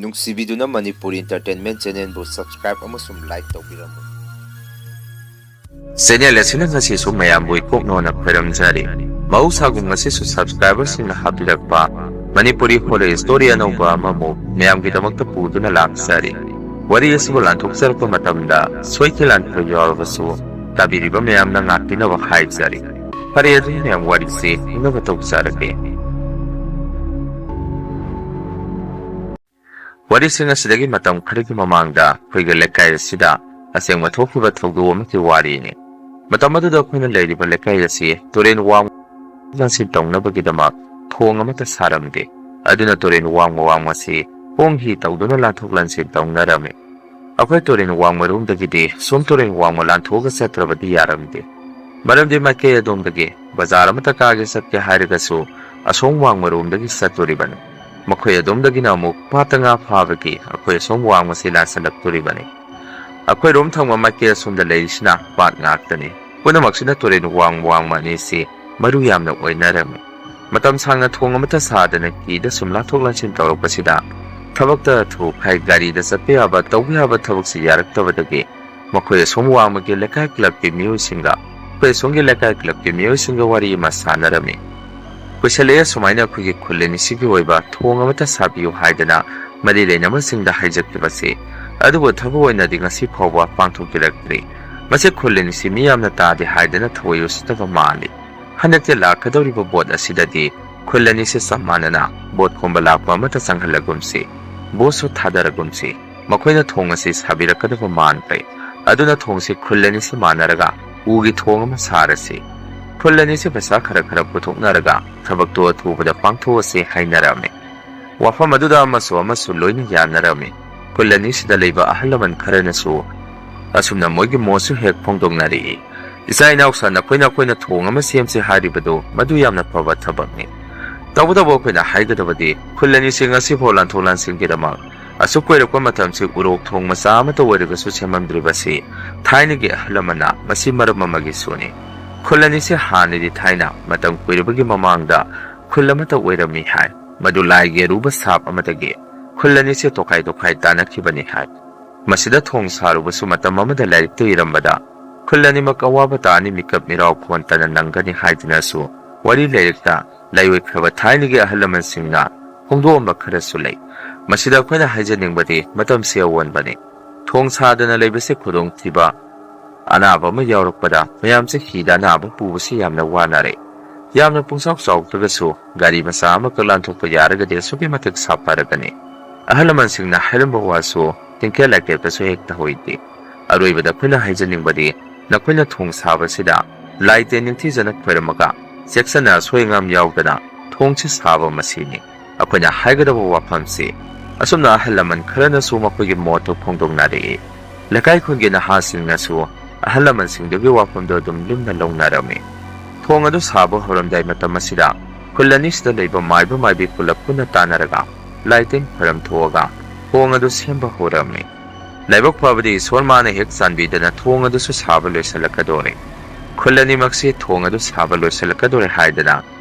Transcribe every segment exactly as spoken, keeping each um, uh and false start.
ꯅꯨꯡꯁꯤꯕꯤꯗꯨꯅ Manipuri Entertainment Channelꯕꯨ subscribe ꯑꯃꯁꯨꯡ like ꯇꯧꯕꯤꯔꯝꯃꯨ꯫ Channel ꯑꯁꯤꯅ ꯉꯁꯤꯁꯨ ꯃꯌꯥꯝꯕꯨ ꯏꯀꯣꯛꯅꯣꯅ ꯈꯣꯏꯔꯝꯖꯔꯤ꯫ ꯃꯍꯧꯁꯥꯒꯨꯝ ꯉꯁꯤꯁꯨ subscriberꯁꯤꯡꯅ ꯍꯥꯞꯄꯤꯔꯛꯄ ꯃꯅꯤꯄꯨꯔꯤ horror story ꯑꯅꯧꯕ ꯑꯃꯃꯨꯛ ꯃꯌꯥꯝꯒꯤꯗꯃꯛꯇ ꯄꯨꯗꯨꯅ ꯂꯥꯛꯆꯔꯤ꯫ ꯋꯥꯔꯤ ꯑꯁꯤꯕꯨ ꯂꯥꯟꯊꯣꯛꯆꯔꯛꯄ ꯃꯇꯝꯗ ꯁꯣꯏꯈꯤ ꯂꯥꯟꯈꯤꯕ ꯌꯥꯎꯔꯕꯁꯨ ꯇꯥꯕꯤꯔꯤꯕ ꯃꯌꯥꯝꯅ ꯉꯥꯛꯄꯤꯅꯕ ꯍꯥꯏꯖꯔꯤ꯫ ꯐꯔꯦ, ꯑꯗꯨꯗꯤ ꯃꯌꯥꯝ ꯋꯥꯔꯤꯁꯤ ꯍꯧꯅꯕ ꯇꯧꯖꯔꯒꯦ꯫ ꯋꯥꯔꯤꯁꯤꯡ ꯑꯁꯤꯗꯒꯤ ꯃꯇꯝ ꯈꯔꯒꯤ ꯃꯃꯥꯡꯗ ꯑꯩꯈꯣꯏꯒꯤ ꯂꯩꯀꯥꯏ ꯑꯁꯤꯗ ꯑꯁꯦꯡꯕ ꯊꯣꯛꯈꯤꯕ ꯊꯧꯗꯣꯛ ꯑꯃꯒꯤ ꯋꯥꯔꯤꯅꯤ꯫ ꯃꯇꯝ ꯑꯗꯨꯗ ꯑꯩꯈꯣꯏꯅ ꯂꯩꯔꯤꯕ ꯂꯩꯀꯥꯏ ꯑꯁꯤ ꯇꯨꯔꯦꯜ ꯋꯥꯡ ꯂꯥꯟꯁꯤꯟ ꯇꯧꯅꯕꯒꯤꯗꯃꯛ ꯊꯣꯡ ꯑꯃꯠꯇ ꯁꯥꯔꯝꯗꯦ꯫ ꯑꯗꯨꯅ ꯇꯨꯔꯦꯜ ꯋꯥꯡꯃ ꯋꯥꯡꯃꯁꯤ ꯍꯣꯡ ꯍꯤ ꯇꯧꯗꯨꯅ ꯂꯥꯟꯊꯣꯛ ꯂꯥꯟꯁꯤꯟ ꯇꯧꯅꯔꯝꯃꯤ꯫ ꯑꯩꯈꯣꯏ ꯇꯨꯔꯦꯜ ꯋꯥꯡꯃꯔꯣꯝꯗꯒꯤꯗꯤ ꯁꯣꯝ ꯇꯨꯔꯦꯜ ꯋꯥꯡꯃ ꯂꯥꯟꯊꯣꯛꯑꯒ ꯆꯠꯇ꯭ꯔꯕꯗꯤ ꯌꯥꯔꯝꯗꯦ꯫ ꯃꯔꯝꯗꯤ ꯃꯥꯏꯀꯩ ꯑꯗꯣꯝꯗꯒꯤ ꯕꯖꯥꯔ ꯑꯃꯠꯇ ꯀꯥꯒꯦ ꯆꯠꯀꯦ ꯍꯥꯏꯔꯒꯁꯨ ꯑꯁꯣꯝ ꯋꯥꯡꯃꯔꯣꯝꯗꯒꯤ ꯆꯠꯇꯣꯔꯤꯕꯅꯤ꯫ ꯃꯈꯣꯏ ꯑꯗꯣꯝꯗꯒꯤꯅ ꯑꯃꯨꯛ ꯄꯥꯠꯇ ꯉꯥ ꯐꯥꯕꯒꯤ ꯑꯩꯈꯣꯏ ꯑꯁꯣꯝ ꯋꯥꯡꯃꯁꯤ ꯂꯥꯟꯁꯤꯜꯂꯛꯇꯣꯔꯤꯕꯅꯤ꯫ ꯑꯩꯈꯣꯏꯔꯣꯝ ꯊꯪꯕ ꯃꯥꯏꯀꯩ ꯑꯁꯣꯝꯗ ꯂꯩꯔꯤꯁꯤꯅ ꯄꯥꯠ ꯉꯥꯛꯇꯅꯤ꯫ ꯄꯨꯝꯅꯃꯛꯁꯤꯅ ꯇꯨꯔꯦꯜ ꯋꯥꯡꯃ ꯋꯥꯡꯃ ꯑꯅꯤꯁꯤ ꯃꯔꯨ ꯌꯥꯝꯅ ꯑꯣꯏꯅꯔꯝꯃꯤ꯫ ꯃꯇꯝ ꯁꯥꯡꯅ ꯊꯣꯡ ꯑꯃꯠꯇ ꯁꯥꯗꯅ ꯍꯤꯗ ꯁꯨꯝ ꯂꯥꯟꯊꯣꯛ ꯂꯥꯟꯁꯤꯟ ꯇꯧꯔꯛꯄꯁꯤꯗ ꯊꯕꯛꯇ ꯑꯊꯨ ꯑꯀꯥꯏ ꯒꯥꯔꯤꯗ ꯆꯠꯄ ꯌꯥꯕ ꯇꯧꯕ ꯌꯥꯕ ꯊꯕꯛꯁꯤ ꯌꯥꯔꯛꯇꯕꯗꯒꯤ ꯃꯈꯣꯏ ꯑꯁꯣꯝ ꯋꯥꯡꯃꯒꯤ ꯂꯩꯀꯥꯏ clubꯀꯤ ꯃꯤꯑꯣꯏꯁꯤꯡꯒ ꯑꯩꯈꯣꯏ ꯑꯁꯣꯝꯒꯤ ꯂꯩꯀꯥꯏ clubꯀꯤ ꯃꯤꯑꯣꯏꯁꯤꯡꯒ ꯋꯥꯔꯤ ꯑꯃ ꯁꯥꯟꯅꯔꯝꯃꯤ꯫ ꯀꯨꯏꯁꯜꯂꯛꯑꯦ ꯁꯨꯃꯥꯏꯅ ꯑꯩꯈꯣꯏꯒꯤ ꯈꯨꯜ ꯑꯅꯤꯁꯤꯒꯤ ꯑꯣꯏꯕ ꯊꯣꯡ ꯑꯃꯠꯇ ꯁꯥꯕꯤꯌꯨ ꯍꯥꯏꯗꯅ ꯃꯔꯤ ꯂꯩꯅꯕꯁꯤꯡꯗ ꯍꯥꯏꯖꯈꯤꯕꯁꯤ꯫ ꯑꯗꯨꯕꯨ ꯊꯕꯛ ꯑꯣꯏꯅꯗꯤ ꯉꯁꯤ ꯐꯥꯎꯕ ꯄꯥꯡꯊꯣꯛꯄꯤꯔꯛꯇ꯭ꯔꯤ꯫ ꯃꯁꯤ ꯈꯨꯜ ꯑꯅꯤꯁꯤ ꯃꯤ ꯌꯥꯝꯅ ꯇꯥꯗꯦ ꯍꯥꯏꯗꯅ ꯊꯑꯣꯏ ꯎꯁꯤꯠꯇꯕ ꯃꯥꯜꯂꯤ꯫ ꯍꯟꯗꯛꯇꯤ ꯂꯥꯛꯀꯗꯧꯔꯤꯕ ꯚꯣꯠ ꯑꯁꯤꯗꯗꯤ ꯈꯨꯜ ꯑꯅꯤꯁꯤ ꯆꯞ ꯃꯥꯟꯅꯅ ꯚꯣꯠ ꯈꯣꯝꯕ ꯂꯥꯛꯄ ꯑꯃꯠꯇ ꯆꯪꯍꯜꯂꯒꯨꯝꯁꯤ꯫ ꯚꯣꯠꯁꯨ ꯊꯥꯗꯔꯒꯨꯝꯁꯤ꯫ ꯃꯈꯣꯏꯅ ꯊꯣꯡ ꯑꯁꯤ ꯁꯥꯕꯤꯔꯛꯀꯗꯕ ꯃꯥꯟꯗ꯭ꯔꯦ꯫ ꯑꯗꯨꯅ ꯊꯣꯡꯁꯤ ꯈꯨꯜ ꯑꯅꯤꯁꯤ ꯃꯥꯟꯅꯔꯒ ꯎꯒꯤ ꯊꯣꯡ ꯑꯃ ꯁꯥꯔꯁꯤ꯫ ꯈꯨꯜ ꯑꯅꯤꯁꯤ ꯄꯩꯁꯥ ꯈꯔ ꯈꯔ ꯄꯨꯊꯣꯛꯅꯔꯒ ꯊꯕꯛꯇꯨ ꯑꯊꯨꯕꯗ ꯄꯥꯡꯊꯣꯛꯑꯁꯤ ꯍꯥꯏꯅꯔꯝꯃꯤ꯫ ꯋꯥꯐꯝ ꯑꯗꯨꯗ ꯑꯃꯁꯨ ꯑꯃꯁꯨ ꯂꯣꯏꯅ ꯌꯥꯅꯔꯝꯃꯤ꯫ ꯈꯨꯜ ꯑꯅꯤꯁꯤꯗ ꯂꯩꯕ ꯑꯍꯜ ꯂꯃꯟ ꯈꯔꯅꯁꯨ ꯑꯁꯨꯝꯅ ꯃꯣꯏꯒꯤ ꯃꯣꯠꯁꯨ ꯍꯦꯛ ꯐꯣꯡꯗꯣꯛꯅꯔꯛꯏ꯫ "ꯏꯆꯥ ꯏꯅꯥꯎꯁꯥ, ꯅꯈꯣꯏꯅ ꯑꯩꯈꯣꯏꯅ ꯊꯣꯡ ꯑꯃ ꯁꯦꯝꯁꯤ ꯍꯥꯏꯔꯤꯕꯗꯨ ꯃꯗꯨ ꯌꯥꯝꯅ ꯐꯕ ꯊꯕꯛꯅꯤ꯫ ꯇꯧꯕꯇꯕꯨ ꯑꯩꯈꯣꯏꯅ ꯍꯥꯏꯒꯗꯕꯗꯤ ꯈꯨꯜ ꯑꯅꯤꯁꯤ ꯉꯁꯤꯐꯥꯎ ꯂꯥꯟꯊꯣꯛ ꯂꯥꯟꯁꯤꯟꯒꯤꯗꯃꯛ ꯑꯁꯨꯛ ꯀꯨꯏꯔꯛꯄ ꯃꯇꯝꯁꯤ ꯎꯔꯣꯛ ꯊꯣꯡ ꯃꯆꯥ ꯑꯃꯠꯇ ꯑꯣꯏꯔꯒꯁꯨ ꯁꯦꯝꯃꯝꯗ꯭ꯔꯤꯕꯁꯤ ꯊꯥꯏꯅꯒꯤ ꯑꯍꯜ ꯂꯃꯟꯅ ꯃꯁꯤ ꯃꯔꯝ ꯑꯃꯒꯤꯁꯨꯅꯤ꯫ ꯈꯨꯜ ꯑꯅꯤꯁꯤ ꯍꯥꯟꯅꯗꯤ ꯊꯥꯏꯅ ꯃꯇꯝ ꯀꯨꯏꯔꯕꯒꯤ ꯃꯃꯥꯡꯗ ꯈꯨꯜ ꯑꯃꯠꯇ ꯑꯣꯏꯔꯝꯃꯤ ꯍꯥꯏ꯫ ꯃꯗꯨ ꯂꯥꯏꯒꯤ ꯑꯔꯨꯕ ꯁꯥꯞ ꯑꯃꯗꯒꯤ ꯈꯨꯜ ꯑꯅꯤꯁꯦ ꯇꯣꯈꯥꯏ ꯇꯣꯈꯥꯏ ꯇꯥꯅꯈꯤꯕꯅꯤ ꯍꯥꯏ꯫ ꯃꯁꯤꯗ ꯊꯣꯡ ꯁꯥꯔꯨꯕꯁꯨ ꯃꯇꯝ ꯑꯃꯗ ꯂꯥꯏꯔꯤꯛꯇ ꯏꯔꯝꯕꯗ ꯈꯨꯜ ꯑꯅꯤꯃꯛ ꯑꯋꯥꯕ ꯇꯥꯅꯤ, ꯃꯤꯀꯞ ꯃꯤꯔꯥꯎ ꯈꯣꯟꯇꯅ ꯅꯪꯒꯅꯤ ꯍꯥꯏꯗꯨꯅꯁꯨ ꯋꯥꯔꯤ ꯂꯥꯏꯔꯤꯛꯇ ꯂꯥꯏꯑꯣꯏꯈ꯭ꯔꯕ ꯊꯥꯏꯅꯒꯤ ꯑꯍꯜ ꯂꯃꯟꯁꯤꯡꯅ ꯐꯣꯡꯗꯣꯛꯑꯝꯕ ꯈꯔꯁꯨ ꯂꯩ꯫ ꯃꯁꯤꯗ ꯑꯩꯈꯣꯏꯅ ꯍꯥꯏꯖꯅꯤꯡꯕꯗꯤ ꯃꯇꯝꯁꯤ ꯑꯑꯣꯟꯕꯅꯤ꯫ ꯊꯣꯡ ꯁꯥꯗꯅ ꯂꯩꯕꯁꯤ ꯈꯨꯗꯣꯡꯊꯤꯕ ꯑꯅꯥꯕ ꯑꯃ ꯌꯥꯎꯔꯛꯄꯗ ꯃꯌꯥꯝꯁꯦ ꯍꯤꯗ ꯑꯅꯥꯕ ꯄꯨꯕꯁꯤ ꯌꯥꯝꯅ ꯋꯥꯅꯔꯦ꯫ ꯌꯥꯝꯅ ꯄꯨꯡꯆꯥꯎ ꯆꯥꯎꯗ꯭ꯔꯒꯁꯨ ꯒꯥꯔꯤ ꯃꯆꯥ ꯑꯃꯈꯛ ꯂꯥꯟꯊꯣꯛꯄ ꯌꯥꯔꯒꯗꯤ ꯑꯁꯨꯛꯀꯤ ꯃꯇꯤꯛ ꯁꯥꯐꯔꯒꯅꯤ꯫ ꯑꯍꯜ ꯂꯃꯟꯁꯤꯡꯅ ꯍꯥꯏꯔꯝꯕ ꯋꯥꯁꯨ ꯇꯤꯡꯀꯦꯠ ꯂꯥꯏꯀꯦꯠꯇꯁꯨ ꯍꯦꯛꯇ ꯍꯣꯏꯗꯦ꯫ ꯑꯔꯣꯏꯕꯗ ꯑꯩꯈꯣꯏꯅ ꯍꯥꯏꯖꯅꯤꯡꯕꯗꯤ ꯅꯈꯣꯏꯅ ꯊꯣꯡ ꯁꯥꯕꯁꯤꯗ ꯂꯥꯏ ꯇꯤꯟ ꯅꯤꯡꯊꯤꯖꯅ ꯈꯣꯏꯔꯝꯃꯒ ꯆꯦꯛꯁꯤꯟꯅ ꯑꯁꯣꯏ ꯑꯉꯥꯝ ꯌꯥꯎꯗꯅ ꯊꯣꯡꯁꯤ ꯁꯥꯕ ꯃꯁꯤꯅꯤ꯫ ꯑꯩꯈꯣꯏꯅ ꯍꯥꯏꯒꯗꯕ ꯋꯥꯐꯝꯁꯤ ꯑꯁꯨꯝꯅ ꯑꯍꯜ ꯂꯃꯟ ꯈꯔꯅꯁꯨ ꯃꯈꯣꯏꯒꯤ ꯃꯣꯠꯇꯨ ꯐꯣꯡꯗꯣꯛꯅꯔꯛꯏ꯫ ꯂꯩꯀꯥꯏ ꯈꯨꯟꯒꯤ ꯅꯍꯥꯁꯤꯡꯅꯁꯨ ꯑꯍꯜ ꯂꯃꯟꯁꯤꯡꯗꯨꯒꯤ ꯋꯥꯐꯝꯗꯨ ꯑꯗꯨꯝ ꯂꯨꯝꯅ ꯂꯧꯅꯔꯝꯃꯤ꯫ ꯊꯣꯡ ꯑꯗꯨ ꯁꯥꯕ ꯍꯧꯔꯝꯗꯥꯏ ꯃꯇꯝ ꯑꯁꯤꯗ ꯈꯨꯜ ꯑꯅꯤꯁꯤꯗ ꯂꯩꯕ ꯃꯥꯏꯕ ꯃꯥꯏꯕꯤ ꯄꯨꯂꯞ ꯄꯨꯟꯅ ꯇꯥꯟꯅꯔꯒ ꯂꯥꯏ ꯇꯤꯟ ꯈꯣꯏꯔꯝ ꯊꯣꯛꯑꯒ ꯊꯣꯡ ꯑꯗꯨ ꯁꯦꯝꯕ ꯍꯧꯔꯝꯃꯤ꯫ ꯂꯥꯏꯕꯛ ꯐꯕꯗꯤ ꯏꯁꯣꯔ ꯃꯥꯅ ꯍꯦꯛ ꯆꯥꯟꯕꯤꯗꯅ ꯊꯣꯡ ꯑꯗꯨꯁꯨ ꯁꯥꯕ ꯂꯣꯏꯁꯤꯜꯂꯛꯀꯗꯣꯔꯦ꯫ ꯈꯨꯜ ꯑꯅꯤꯃꯛꯁꯤ ꯊꯣꯡ ꯑꯗꯨ ꯁꯥꯕ ꯂꯣꯏꯁꯤꯜꯂꯛꯀꯗꯣꯔꯦ ꯍꯥꯏꯗꯅ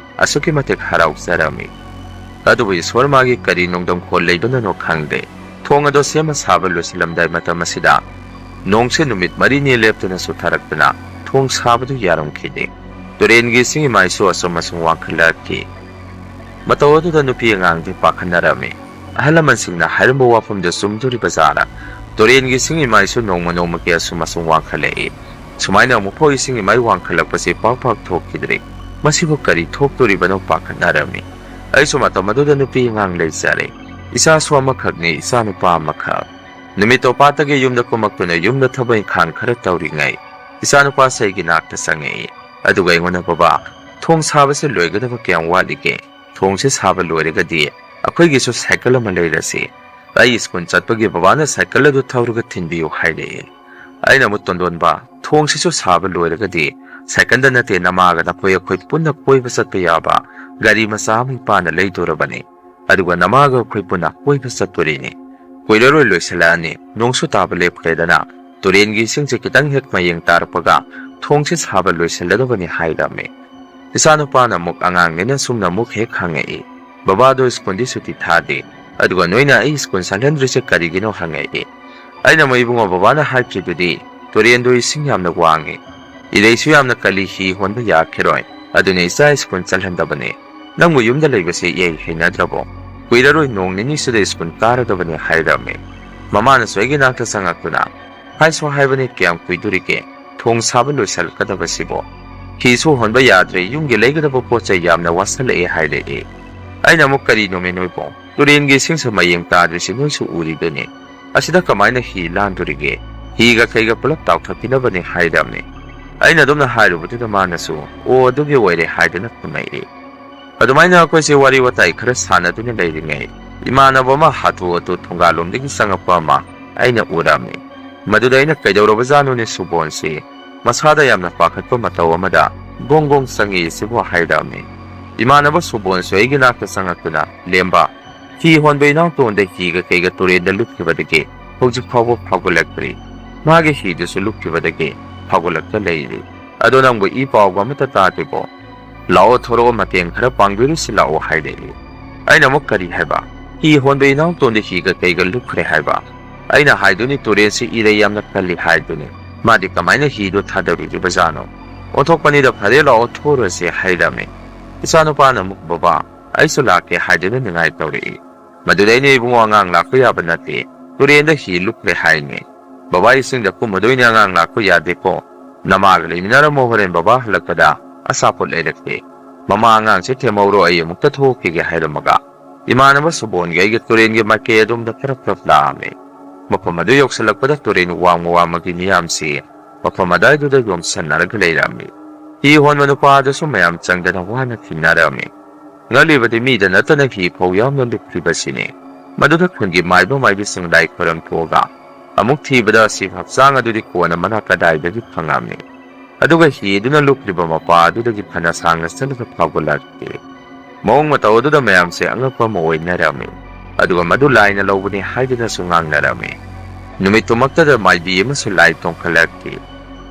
ꯑꯁꯨꯛꯀꯤ ꯃꯇꯤꯛ ꯍꯔꯥꯎꯖꯔꯝꯃꯤ꯫ ꯑꯗꯨꯕꯨ ꯏꯁꯣꯔ ꯃꯥꯒꯤ ꯀꯔꯤ ꯅꯣꯡꯗꯝ ꯈꯣꯜ ꯂꯩꯕꯅꯅꯣ ꯈꯪꯗꯦ, ꯊꯣꯡ ꯑꯗꯨ ꯁꯦꯝꯃ ꯁꯥꯕ ꯂꯣꯏꯁꯤꯜꯂꯝꯗꯥꯏ ꯃꯇꯝ ꯑꯁꯤꯗ ꯅꯣꯡꯁꯦ ꯅꯨꯃꯤꯠ ꯃꯔꯤꯅꯤ ꯂꯦꯞꯇꯅ ꯆꯨꯊꯔꯛꯇꯅ ꯊꯣꯡ ꯁꯥꯕꯗꯨ ꯌꯥꯔꯝꯈꯤꯗꯦ꯫ ꯇꯨꯔꯦꯟꯒꯤ ꯏꯁꯤꯡ ꯏꯃꯥꯏꯁꯨ ꯑꯁꯨꯝ ꯑꯁꯨꯝ ꯋꯥꯡꯈꯠꯂꯛꯈꯤ꯫ ꯃꯇꯧ ꯑꯗꯨꯗ ꯅꯨꯄꯤ ꯑꯉꯥꯡꯗꯤ ꯄꯥꯈꯠꯅꯔꯝꯃꯤ꯫ ꯑꯍꯜ ꯂꯃꯟꯁꯤꯡꯅ ꯍꯥꯏꯔꯝꯕ ꯋꯥꯐꯝꯗꯨ ꯆꯨꯝꯗꯣꯔꯤꯕ ꯖꯥꯠꯂ? ꯇꯨꯔꯦꯟꯒꯤ ꯏꯁꯤꯡ ꯏꯃꯥꯏꯁꯨ ꯅꯣꯡꯃ ꯅꯣꯡꯃꯒꯤ ꯑꯁꯨꯝ ꯑꯁꯨꯝ ꯋꯥꯡꯈꯠꯂꯛꯏ꯫ ꯁꯨꯃꯥꯏꯅ ꯑꯃꯨꯛꯐꯥꯎ ꯏꯁꯤꯡ ꯏꯃꯥꯏ ꯋꯥꯡꯈꯠꯂꯛꯄꯁꯤ ꯄꯥꯛ ꯄꯥꯛ ꯊꯣꯛꯈꯤꯗ꯭ꯔꯤ꯫ ꯃꯁꯤꯕꯨ ꯀꯔꯤ ꯊꯣꯛꯇꯣꯔꯤꯕꯅꯣ ꯄꯥꯈꯠꯅꯔꯝꯃꯤ꯫ ꯑꯩꯁꯨ ꯃꯇꯝ ꯑꯗꯨꯗ ꯅꯨꯄꯤ ꯑꯉꯥꯡ ꯂꯩꯖꯔꯦ꯫ ꯏꯆꯥꯁꯨ ꯑꯃꯈꯛꯅꯤ, ꯏꯆꯥ ꯅꯨꯄꯥ ꯑꯃꯈꯛ꯫ ꯅꯨꯃꯤꯠꯇꯣ ꯄꯥꯠꯇꯒꯤ ꯌꯨꯝꯗ ꯀꯨꯝꯃꯛꯇꯨꯅ ꯌꯨꯝꯗ ꯊꯕꯛ ꯏꯪꯈꯥꯡ ꯈꯔ ꯇꯧꯔꯤꯉꯩ ꯏꯆꯥꯅꯨꯄꯥꯁꯦ ꯑꯩꯒꯤ ꯅꯥꯛꯇ ꯆꯪꯉꯛꯏ꯫ ꯑꯗꯨꯒ ꯑꯩꯉꯣꯟꯗ, "ꯕꯕꯥ, ꯊꯣꯡ ꯁꯥꯕꯁꯦ ꯂꯣꯏꯒꯗꯕ ꯀꯌꯥꯝ ꯋꯥꯠꯂꯤꯒꯦ? ꯊꯣꯡꯁꯦ ꯁꯥꯕ ꯂꯣꯏꯔꯒꯗꯤ ꯑꯩꯈꯣꯏꯒꯤꯁꯨ ꯁꯥꯏꯀꯜ ꯑꯃ ꯂꯩꯔꯁꯤ꯫ ꯑꯩ ꯁ꯭ꯀꯨꯜ ꯆꯠꯄꯒꯤ ꯕꯕꯥꯅ ꯁꯥꯏꯀꯜ ꯑꯗꯨ ꯊꯧꯔꯒ ꯊꯤꯟꯕꯤꯌꯨ" ꯍꯥꯏꯔꯛꯏ꯫ ꯑꯩꯅ ꯑꯃꯨꯛ, "ꯇꯣꯟꯗꯣꯟꯕ, ꯊꯣꯡꯁꯤꯁꯨ ꯁꯥꯕ ꯂꯣꯏꯔꯒꯗꯤ ꯁꯥꯏꯀꯜꯗ ꯅꯠꯇꯦ, ꯅꯃꯥꯒ ꯅꯈꯣꯏ ꯑꯩꯈꯣꯏ ꯄꯨꯟꯅ ꯀꯣꯏꯕ ꯆꯠꯄ ꯌꯥꯕ ꯒꯥꯔꯤ ꯃꯆꯥ ꯑꯃ ꯏꯄꯥꯅ ꯂꯩꯗꯣꯔꯕꯅꯤ꯫ ꯑꯗꯨꯒ ꯅꯃꯥꯒ ꯑꯩꯈꯣꯏ ꯄꯨꯟꯅ ꯀꯣꯏꯕ ꯆꯠꯇꯣꯔꯤꯅꯤ꯫ ꯀꯨꯏꯔꯔꯣꯏ ꯂꯣꯏꯁꯤꯜꯂꯛꯑꯅꯤ, ꯅꯣꯡꯁꯨ ꯇꯥꯕ ꯂꯦꯞꯈ꯭ꯔꯦꯗꯅ, ꯇꯨꯔꯦꯟꯒꯤ ꯏꯁꯤꯡꯁꯦ ꯈꯤꯇꯪ ꯍꯦꯛ ꯃꯌꯦꯡ ꯇꯥꯔꯛꯄꯒ ꯊꯣꯡꯁꯦ ꯁꯥꯕ ꯂꯣꯏꯁꯤꯜꯂꯗꯕꯅꯤ" ꯍꯥꯏꯔꯝꯃꯤ꯫ ꯏꯆꯥꯅꯨꯄꯥꯅ ꯑꯃꯨꯛ ꯑꯉꯥꯡꯅꯤꯅ ꯁꯨꯝꯅ ꯑꯃꯨꯛ ꯍꯦꯛ ꯍꯪꯉꯛꯏ, "ꯕꯕꯥꯗꯣ ꯁ꯭ꯀꯨꯜꯗꯤ ꯁꯨꯇꯤ ꯊꯥꯗꯦ, ꯑꯗꯨꯒ ꯅꯣꯏꯅ ꯑꯩ ꯁ꯭ꯀꯨꯜ ꯆꯠꯍꯟꯗ꯭ꯔꯤꯁꯦ ꯀꯔꯤꯒꯤꯅꯣ ꯍꯪꯉꯛꯏ꯫ ꯑꯩꯅ ꯑꯃꯨꯛ, "ꯏꯕꯨꯡꯉꯣ, ꯕꯕꯥꯅ ꯍꯥꯏꯈ꯭ꯔꯤꯗꯨꯗꯤ ꯇꯨꯔꯦꯟꯗꯣ ꯏꯁꯤꯡ ꯌꯥꯝꯅ ꯋꯥꯡꯉꯤ, ꯏꯔꯩꯁꯨ ꯌꯥꯝꯅ ꯀꯜꯂꯤ, ꯍꯤ ꯍꯣꯟꯕ ꯌꯥꯈꯤꯔꯣꯏ, ꯑꯗꯨꯅ ꯏꯆꯥ ꯁ꯭ꯀꯨꯜ ꯆꯠꯍꯟꯗꯕꯅꯦ꯫ ꯅꯪꯕꯨ ꯌꯨꯝꯗ ꯂꯩꯕꯁꯦ ꯏꯍꯩ ꯍꯩꯅꯗ꯭ꯔꯕꯣ? ꯀꯨꯏꯔꯔꯣꯏ, ꯅꯣꯡ ꯅꯤꯅꯤꯁꯤꯗ ꯁ꯭ꯀꯨꯜ ꯀꯥꯔꯗꯕꯅꯦ" ꯍꯥꯏꯔꯝꯃꯤ꯫ ꯃꯃꯥꯅꯁꯨ ꯑꯩꯒꯤ ꯅꯥꯛꯇ ꯆꯪꯉꯛꯇꯨꯅ, "ꯍꯥꯏꯁꯨ ꯍꯥꯏꯕꯅꯤ, ꯀꯌꯥꯝ ꯀꯨꯏꯗꯣꯔꯤꯒꯦ ꯊꯣꯡ ꯁꯥꯕ ꯂꯣꯏꯁꯤꯜꯂꯛꯀꯗꯕꯁꯤꯕꯣ? ꯍꯤꯁꯨ ꯍꯣꯟꯕ ꯌꯥꯗ꯭ꯔꯦ, ꯌꯨꯝꯒꯤ ꯂꯩꯒꯗꯕ ꯄꯣꯠ ꯆꯩ ꯌꯥꯝꯅ ꯋꯥꯠꯁꯤꯜꯂꯛꯑꯦ" ꯍꯥꯏꯔꯛꯏ꯫ ꯑꯩꯅ ꯑꯃꯨꯛ, "ꯀꯔꯤꯅꯣꯃꯤ ꯅꯣꯏꯕꯣ? ꯇꯨꯔꯦꯟꯒꯤ ꯏꯁꯤꯡꯁꯦ ꯃꯌꯦꯡ ꯇꯥꯗ꯭ꯔꯤꯁꯤ ꯅꯣꯏꯁꯨ ꯎꯔꯤꯗꯨꯅꯤ꯫ ꯑꯁꯤꯗ ꯀꯃꯥꯏꯅ ꯍꯤ ꯂꯥꯟꯗꯣꯔꯤꯒꯦ? ꯍꯤꯒ ꯀꯩꯒ ꯄꯨꯂꯞ ꯇꯥꯎꯊꯠꯈꯤꯅꯕꯅꯦ" ꯍꯥꯏꯔꯝꯃꯤ꯫ ꯑꯩꯅ ꯑꯗꯨꯝꯅ ꯍꯥꯏꯔꯨꯕꯗꯨꯗ ꯃꯥꯅꯁꯨ, "ꯑꯣ, ꯑꯗꯨꯒꯤ ꯑꯣꯏꯔꯦ" ꯍꯥꯏꯗꯨꯅ ꯈꯨꯝꯃꯛꯏ꯫ ꯑꯗꯨꯃꯥꯏꯅ ꯑꯩꯈꯣꯏꯁꯦ ꯋꯥꯔꯤ ꯋꯥꯇꯥꯏ ꯈꯔ ꯁꯥꯟꯅꯗꯨꯅ ꯂꯩꯔꯤꯉꯩ, ꯏꯃꯥꯟꯅꯕ ꯑꯃ ꯍꯥꯊꯨ ꯍꯥꯊꯨ ꯊꯣꯡꯒꯥꯜꯂꯣꯝꯗꯒꯤ ꯆꯪꯉꯛꯄ ꯑꯃ ꯑꯩꯅ ꯎꯔꯝꯃꯤ꯫ ꯃꯗꯨꯗ ꯑꯩꯅ, "ꯀꯩꯗꯧꯔꯕꯖꯥꯠꯅꯣꯅꯦ ꯁꯨꯕꯣꯟꯁꯤ? ꯃꯁꯥꯗ ꯌꯥꯝꯅ ꯄꯥꯈꯠꯄ ꯃꯇꯧ ꯑꯃꯗ ꯒꯣꯡ ꯒꯣꯡ ꯆꯪꯉꯤ ꯁꯤꯕꯨ?" ꯍꯥꯏꯔꯝꯃꯤ꯫ ꯏꯃꯥꯟꯅꯕ ꯁꯨꯕꯣꯟꯁꯨ ꯑꯩꯒꯤ ꯅꯥꯛꯇ ꯆꯪꯉꯛꯇꯨꯅ, "ꯂꯦꯝꯕ, ꯍꯤ ꯍꯣꯟꯕ ꯏꯅꯥꯎꯇꯣꯟꯗ ꯍꯤꯒ ꯀꯩꯒ ꯇꯨꯔꯦꯟꯗ ꯂꯨꯞꯈꯤꯕꯗꯒꯤ ꯍꯧꯖꯤꯛ ꯐꯥꯎꯕ ꯐꯥꯎꯒꯠꯂꯛꯇ꯭ꯔꯤ꯫ ꯃꯥꯒꯤ ꯍꯤꯗꯨꯁꯨ ꯂꯨꯞꯈꯤꯕꯗꯒꯤ ꯐꯥꯎꯒꯠꯂꯛꯇ ꯂꯩꯔꯤ꯫ ꯑꯗꯣ ꯅꯪꯕꯨ ꯏ ꯄꯥꯎꯒ ꯑꯃꯠꯇ ꯇꯥꯗ꯭ꯔꯤꯕꯣ? ꯂꯥꯛꯑꯣ, ꯊꯣꯔꯛꯑꯣ, ꯃꯇꯦꯡ ꯈꯔ ꯄꯥꯡꯕꯤꯔꯨꯁꯤ ꯂꯥꯛꯑꯣ" ꯍꯥꯏꯔꯛꯏ꯫ ꯑꯩꯅ ꯑꯃꯨꯛ, "ꯀꯔꯤ ꯍꯥꯏꯕ? ꯍꯤ ꯍꯣꯟꯕ ꯏꯅꯥꯎꯇꯣꯟꯗ ꯍꯤꯒ ꯀꯩꯒ ꯂꯨꯞꯈ꯭ꯔꯦ ꯍꯥꯏꯕ? ꯑꯩꯅ ꯍꯥꯏꯗꯨꯅꯤ ꯇꯨꯔꯦꯟꯁꯤ ꯏꯔꯩ ꯌꯥꯝꯅ ꯀꯜꯂꯤ ꯍꯥꯏꯗꯨꯅꯤ꯫ ꯃꯥꯗꯤ ꯀꯃꯥꯏꯅ ꯍꯤꯗꯣ ꯊꯥꯗꯔꯨꯔꯤꯕꯖꯥꯠꯅꯣ? ꯑꯣꯟꯊꯣꯛꯄꯅꯤꯗ, ꯐꯔꯦ ꯂꯥꯛꯑꯣ, ꯊꯣꯛꯎꯔꯁꯦ" ꯍꯥꯏꯔꯝꯃꯤ꯫ ꯏꯆꯥꯅꯨꯄꯥꯅ ꯑꯃꯨꯛ, "ꯕꯕꯥ, ꯑꯩꯁꯨ ꯂꯥꯛꯀꯦ" ꯍꯥꯏꯗꯨꯅ ꯅꯤꯡꯉꯥꯏ ꯇꯧꯔꯛꯏ꯫ ꯃꯗꯨꯗ ꯑꯩꯅ, "ꯏꯕꯨꯡꯉꯣ, ꯑꯉꯥꯡ ꯂꯥꯛꯄ ꯌꯥꯕ ꯅꯠꯇꯦ, ꯇꯨꯔꯦꯟꯗ ꯍꯤ ꯂꯨꯞꯈ꯭ꯔꯦ ꯍꯥꯏꯅꯦ꯫ ꯕꯕꯥ ꯏꯁꯤꯡꯗ ꯀꯨꯝꯃꯗꯣꯏꯅꯦ, ꯑꯉꯥꯡ ꯂꯥꯛꯄ ꯌꯥꯗꯦꯀꯣ꯫ ꯅꯃꯥꯒ ꯂꯩꯃꯤꯟꯅꯔꯝꯃꯣ, ꯍꯣꯔꯦꯟ ꯕꯕꯥ ꯍꯜꯂꯛꯄꯗ ꯑꯆꯥꯄꯣꯠ ꯂꯩꯔꯛꯀꯦ꯫ ꯃꯃꯥ ꯑꯉꯥꯡꯁꯦ ꯊꯦꯝꯍꯧꯔꯣ, ꯑꯩ ꯑꯃꯨꯛꯇ ꯊꯣꯛꯈꯤꯒꯦ" ꯍꯥꯏꯔꯝꯃꯒ ꯏꯃꯥꯟꯅꯕ ꯁꯨꯕꯣꯟꯒ ꯑꯩꯒ ꯇꯨꯔꯦꯟꯒꯤ ꯃꯥꯏꯀꯩ ꯑꯗꯣꯝꯗ ꯐꯔꯞ ꯐꯔꯞ ꯂꯥꯛꯑꯝꯃꯤ꯫ ꯃꯐꯝ ꯑꯗꯨ ꯌꯧꯁꯤꯜꯂꯛꯄꯗ ꯇꯨꯔꯦꯟ ꯋꯥꯡꯃ ꯋꯥꯡꯃꯒꯤ ꯃꯤꯌꯥꯝꯁꯤ ꯃꯐꯝ ꯑꯗꯨꯋꯥꯏꯗꯨꯗ ꯌꯣꯝꯁꯟꯅꯔꯒ ꯂꯩꯔꯝꯃꯤ꯫ ꯍꯤ ꯍꯣꯟꯕ ꯅꯨꯄꯥ ꯑꯗꯨꯁꯨ ꯃꯌꯥꯝ ꯆꯪꯗꯅ ꯋꯥꯅ ꯊꯤꯟꯅꯔꯝꯃꯤ꯫ ꯉꯜꯂꯤꯕꯗꯤ ꯃꯤꯗ ꯅꯠꯇꯅ ꯍꯤ ꯐꯧ ꯌꯥꯎꯅ ꯂꯨꯞꯈ꯭ꯔꯤꯕꯁꯤꯅꯤ꯫ ꯃꯗꯨꯗ ꯈꯨꯟꯒꯤ ꯃꯥꯏꯕ ꯃꯥꯏꯕꯤꯁꯤꯡ ꯂꯥꯏ ꯈꯣꯏꯔꯝ ꯊꯣꯛꯑꯒ ꯑꯃꯨꯛ ꯊꯤꯕꯗ ꯑꯁꯤ ꯍꯛꯆꯥꯡ ꯑꯗꯨꯗꯤ ꯀꯣꯟꯅ ꯃꯅꯥ ꯀꯗꯥꯏꯗꯒꯤ ꯐꯪꯉꯝꯃꯤ? ꯑꯗꯨꯒ ꯍꯤ ꯑꯗꯨꯅ ꯂꯨꯞꯈ꯭ꯔꯤꯕ ꯃꯄꯥ ꯑꯗꯨꯗꯒꯤ ꯐꯅ ꯁꯥꯡꯅ ꯆꯠꯂꯒ ꯐꯥꯎꯒꯠꯂꯛꯈꯤ꯫ ꯃꯑꯣꯡ ꯃꯇꯧ ꯑꯗꯨꯗ ꯃꯌꯥꯝꯁꯦ ꯑꯉꯛꯄ ꯑꯃ ꯑꯣꯏꯅꯔꯝꯃꯤ꯫ ꯑꯗꯨꯒ ꯃꯗꯨ ꯂꯥꯏꯅ ꯂꯧꯕꯅꯤ ꯍꯥꯏꯗꯨꯅꯁꯨ ꯉꯥꯡꯅꯔꯝꯃꯤ꯫ ꯅꯨꯃꯤꯠꯇꯨꯃꯛꯇꯗ ꯃꯥꯏꯕꯤ ꯑꯃꯁꯨ ꯂꯥꯏ ꯇꯣꯡꯈꯠꯂꯛꯈꯤ꯫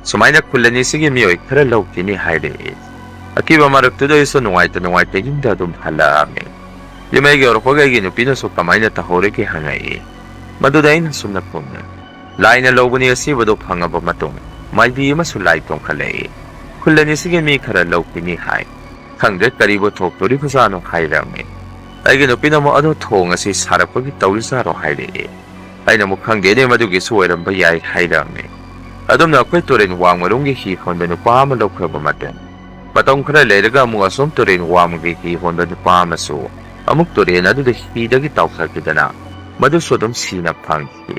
ꯁꯨꯃꯥꯏꯅ ꯈꯨꯜ ꯑꯅꯤꯁꯤꯒꯤ ꯃꯤꯑꯣꯏ ꯈꯔ ꯂꯧꯈꯤꯅꯤ ꯍꯥꯏꯔꯛꯏ꯫ ꯑꯀꯤꯕ ꯃꯔꯛꯇꯨꯗ ꯑꯩꯁꯨ ꯅꯨꯡꯉꯥꯏꯇ ꯅꯨꯡꯉꯥꯏꯇ ꯌꯨꯝꯗ ꯑꯗꯨꯝ ꯍꯜꯂꯛꯑꯝꯃꯤ꯫ ꯌꯨꯝꯃꯩꯒ ꯌꯧꯔꯛꯄꯒ ꯑꯩꯒꯤ ꯅꯨꯄꯤꯅꯁꯨ ꯀꯃꯥꯏꯅ ꯇꯧꯍꯧꯔꯒꯦ ꯍꯪꯉꯛꯏ꯫ ꯃꯗꯨꯗ ꯑꯩꯅ ꯁꯨꯝꯅ ꯈꯨꯝꯃꯤ, "ꯂꯥꯏꯅ ꯂꯧꯕꯅꯤ ꯑꯁꯤꯕꯗꯣ ꯐꯪꯉꯕ ꯃꯇꯨꯡ ꯃꯥꯏꯕꯤ ꯑꯃꯁꯨ ꯂꯥꯏ ꯇꯣꯡꯈꯠꯂꯛꯏ꯫ ꯈꯨꯜ ꯑꯅꯤꯁꯤꯒꯤ ꯃꯤ ꯈꯔ ꯂꯧꯈꯤꯅꯤ ꯍꯥꯏ꯫ ꯈꯪꯗ꯭ꯔꯦ ꯀꯔꯤꯕꯨ ꯊꯣꯛꯇꯣꯔꯤꯕꯖꯥꯠꯅꯣ" ꯍꯥꯏꯔꯝꯃꯤ꯫ ꯑꯩꯒꯤ ꯅꯨꯄꯤꯅ ꯑꯃꯨꯛ, "ꯑꯗꯣ ꯊꯣꯡ ꯑꯁꯤ ꯁꯥꯔꯛꯄꯒꯤ ꯇꯧꯔꯤꯖꯥꯔꯣ?" ꯍꯥꯏꯔꯛꯏ꯫ ꯑꯩꯅ ꯑꯃꯨꯛ, "ꯈꯪꯗꯦꯅꯦ, ꯃꯗꯨꯒꯤꯁꯨ ꯑꯣꯏꯔꯝꯕ ꯌꯥꯏ" ꯍꯥꯏꯔꯝꯃꯤ꯫ ꯑꯗꯨꯝꯅ ꯑꯩꯈꯣꯏ ꯇꯨꯔꯦꯟ ꯋꯥꯡꯃꯔꯣꯝꯒꯤ ꯍꯤ ꯍꯣꯟꯕ ꯅꯨꯄꯥ ꯑꯃ ꯂꯧꯈ꯭ꯔꯕ ꯃꯇꯨꯡ, ꯃꯇꯝ ꯈꯔ ꯂꯩꯔꯒ ꯑꯃꯨꯛ ꯑꯁꯣꯝ ꯇꯨꯔꯦꯟ ꯋꯥꯡꯃꯒꯤ ꯍꯤ ꯍꯣꯟꯕ ꯅꯨꯄꯥ ꯑꯃꯁꯨ ꯑꯃꯨꯛ ꯇꯨꯔꯦꯟ ꯑꯗꯨꯗ ꯍꯤꯗꯒꯤ ꯇꯥꯎꯊꯈꯤꯗꯅ ꯃꯗꯨꯁꯨ ꯑꯗꯨꯝ ꯁꯤꯅ ꯐꯪꯈꯤ꯫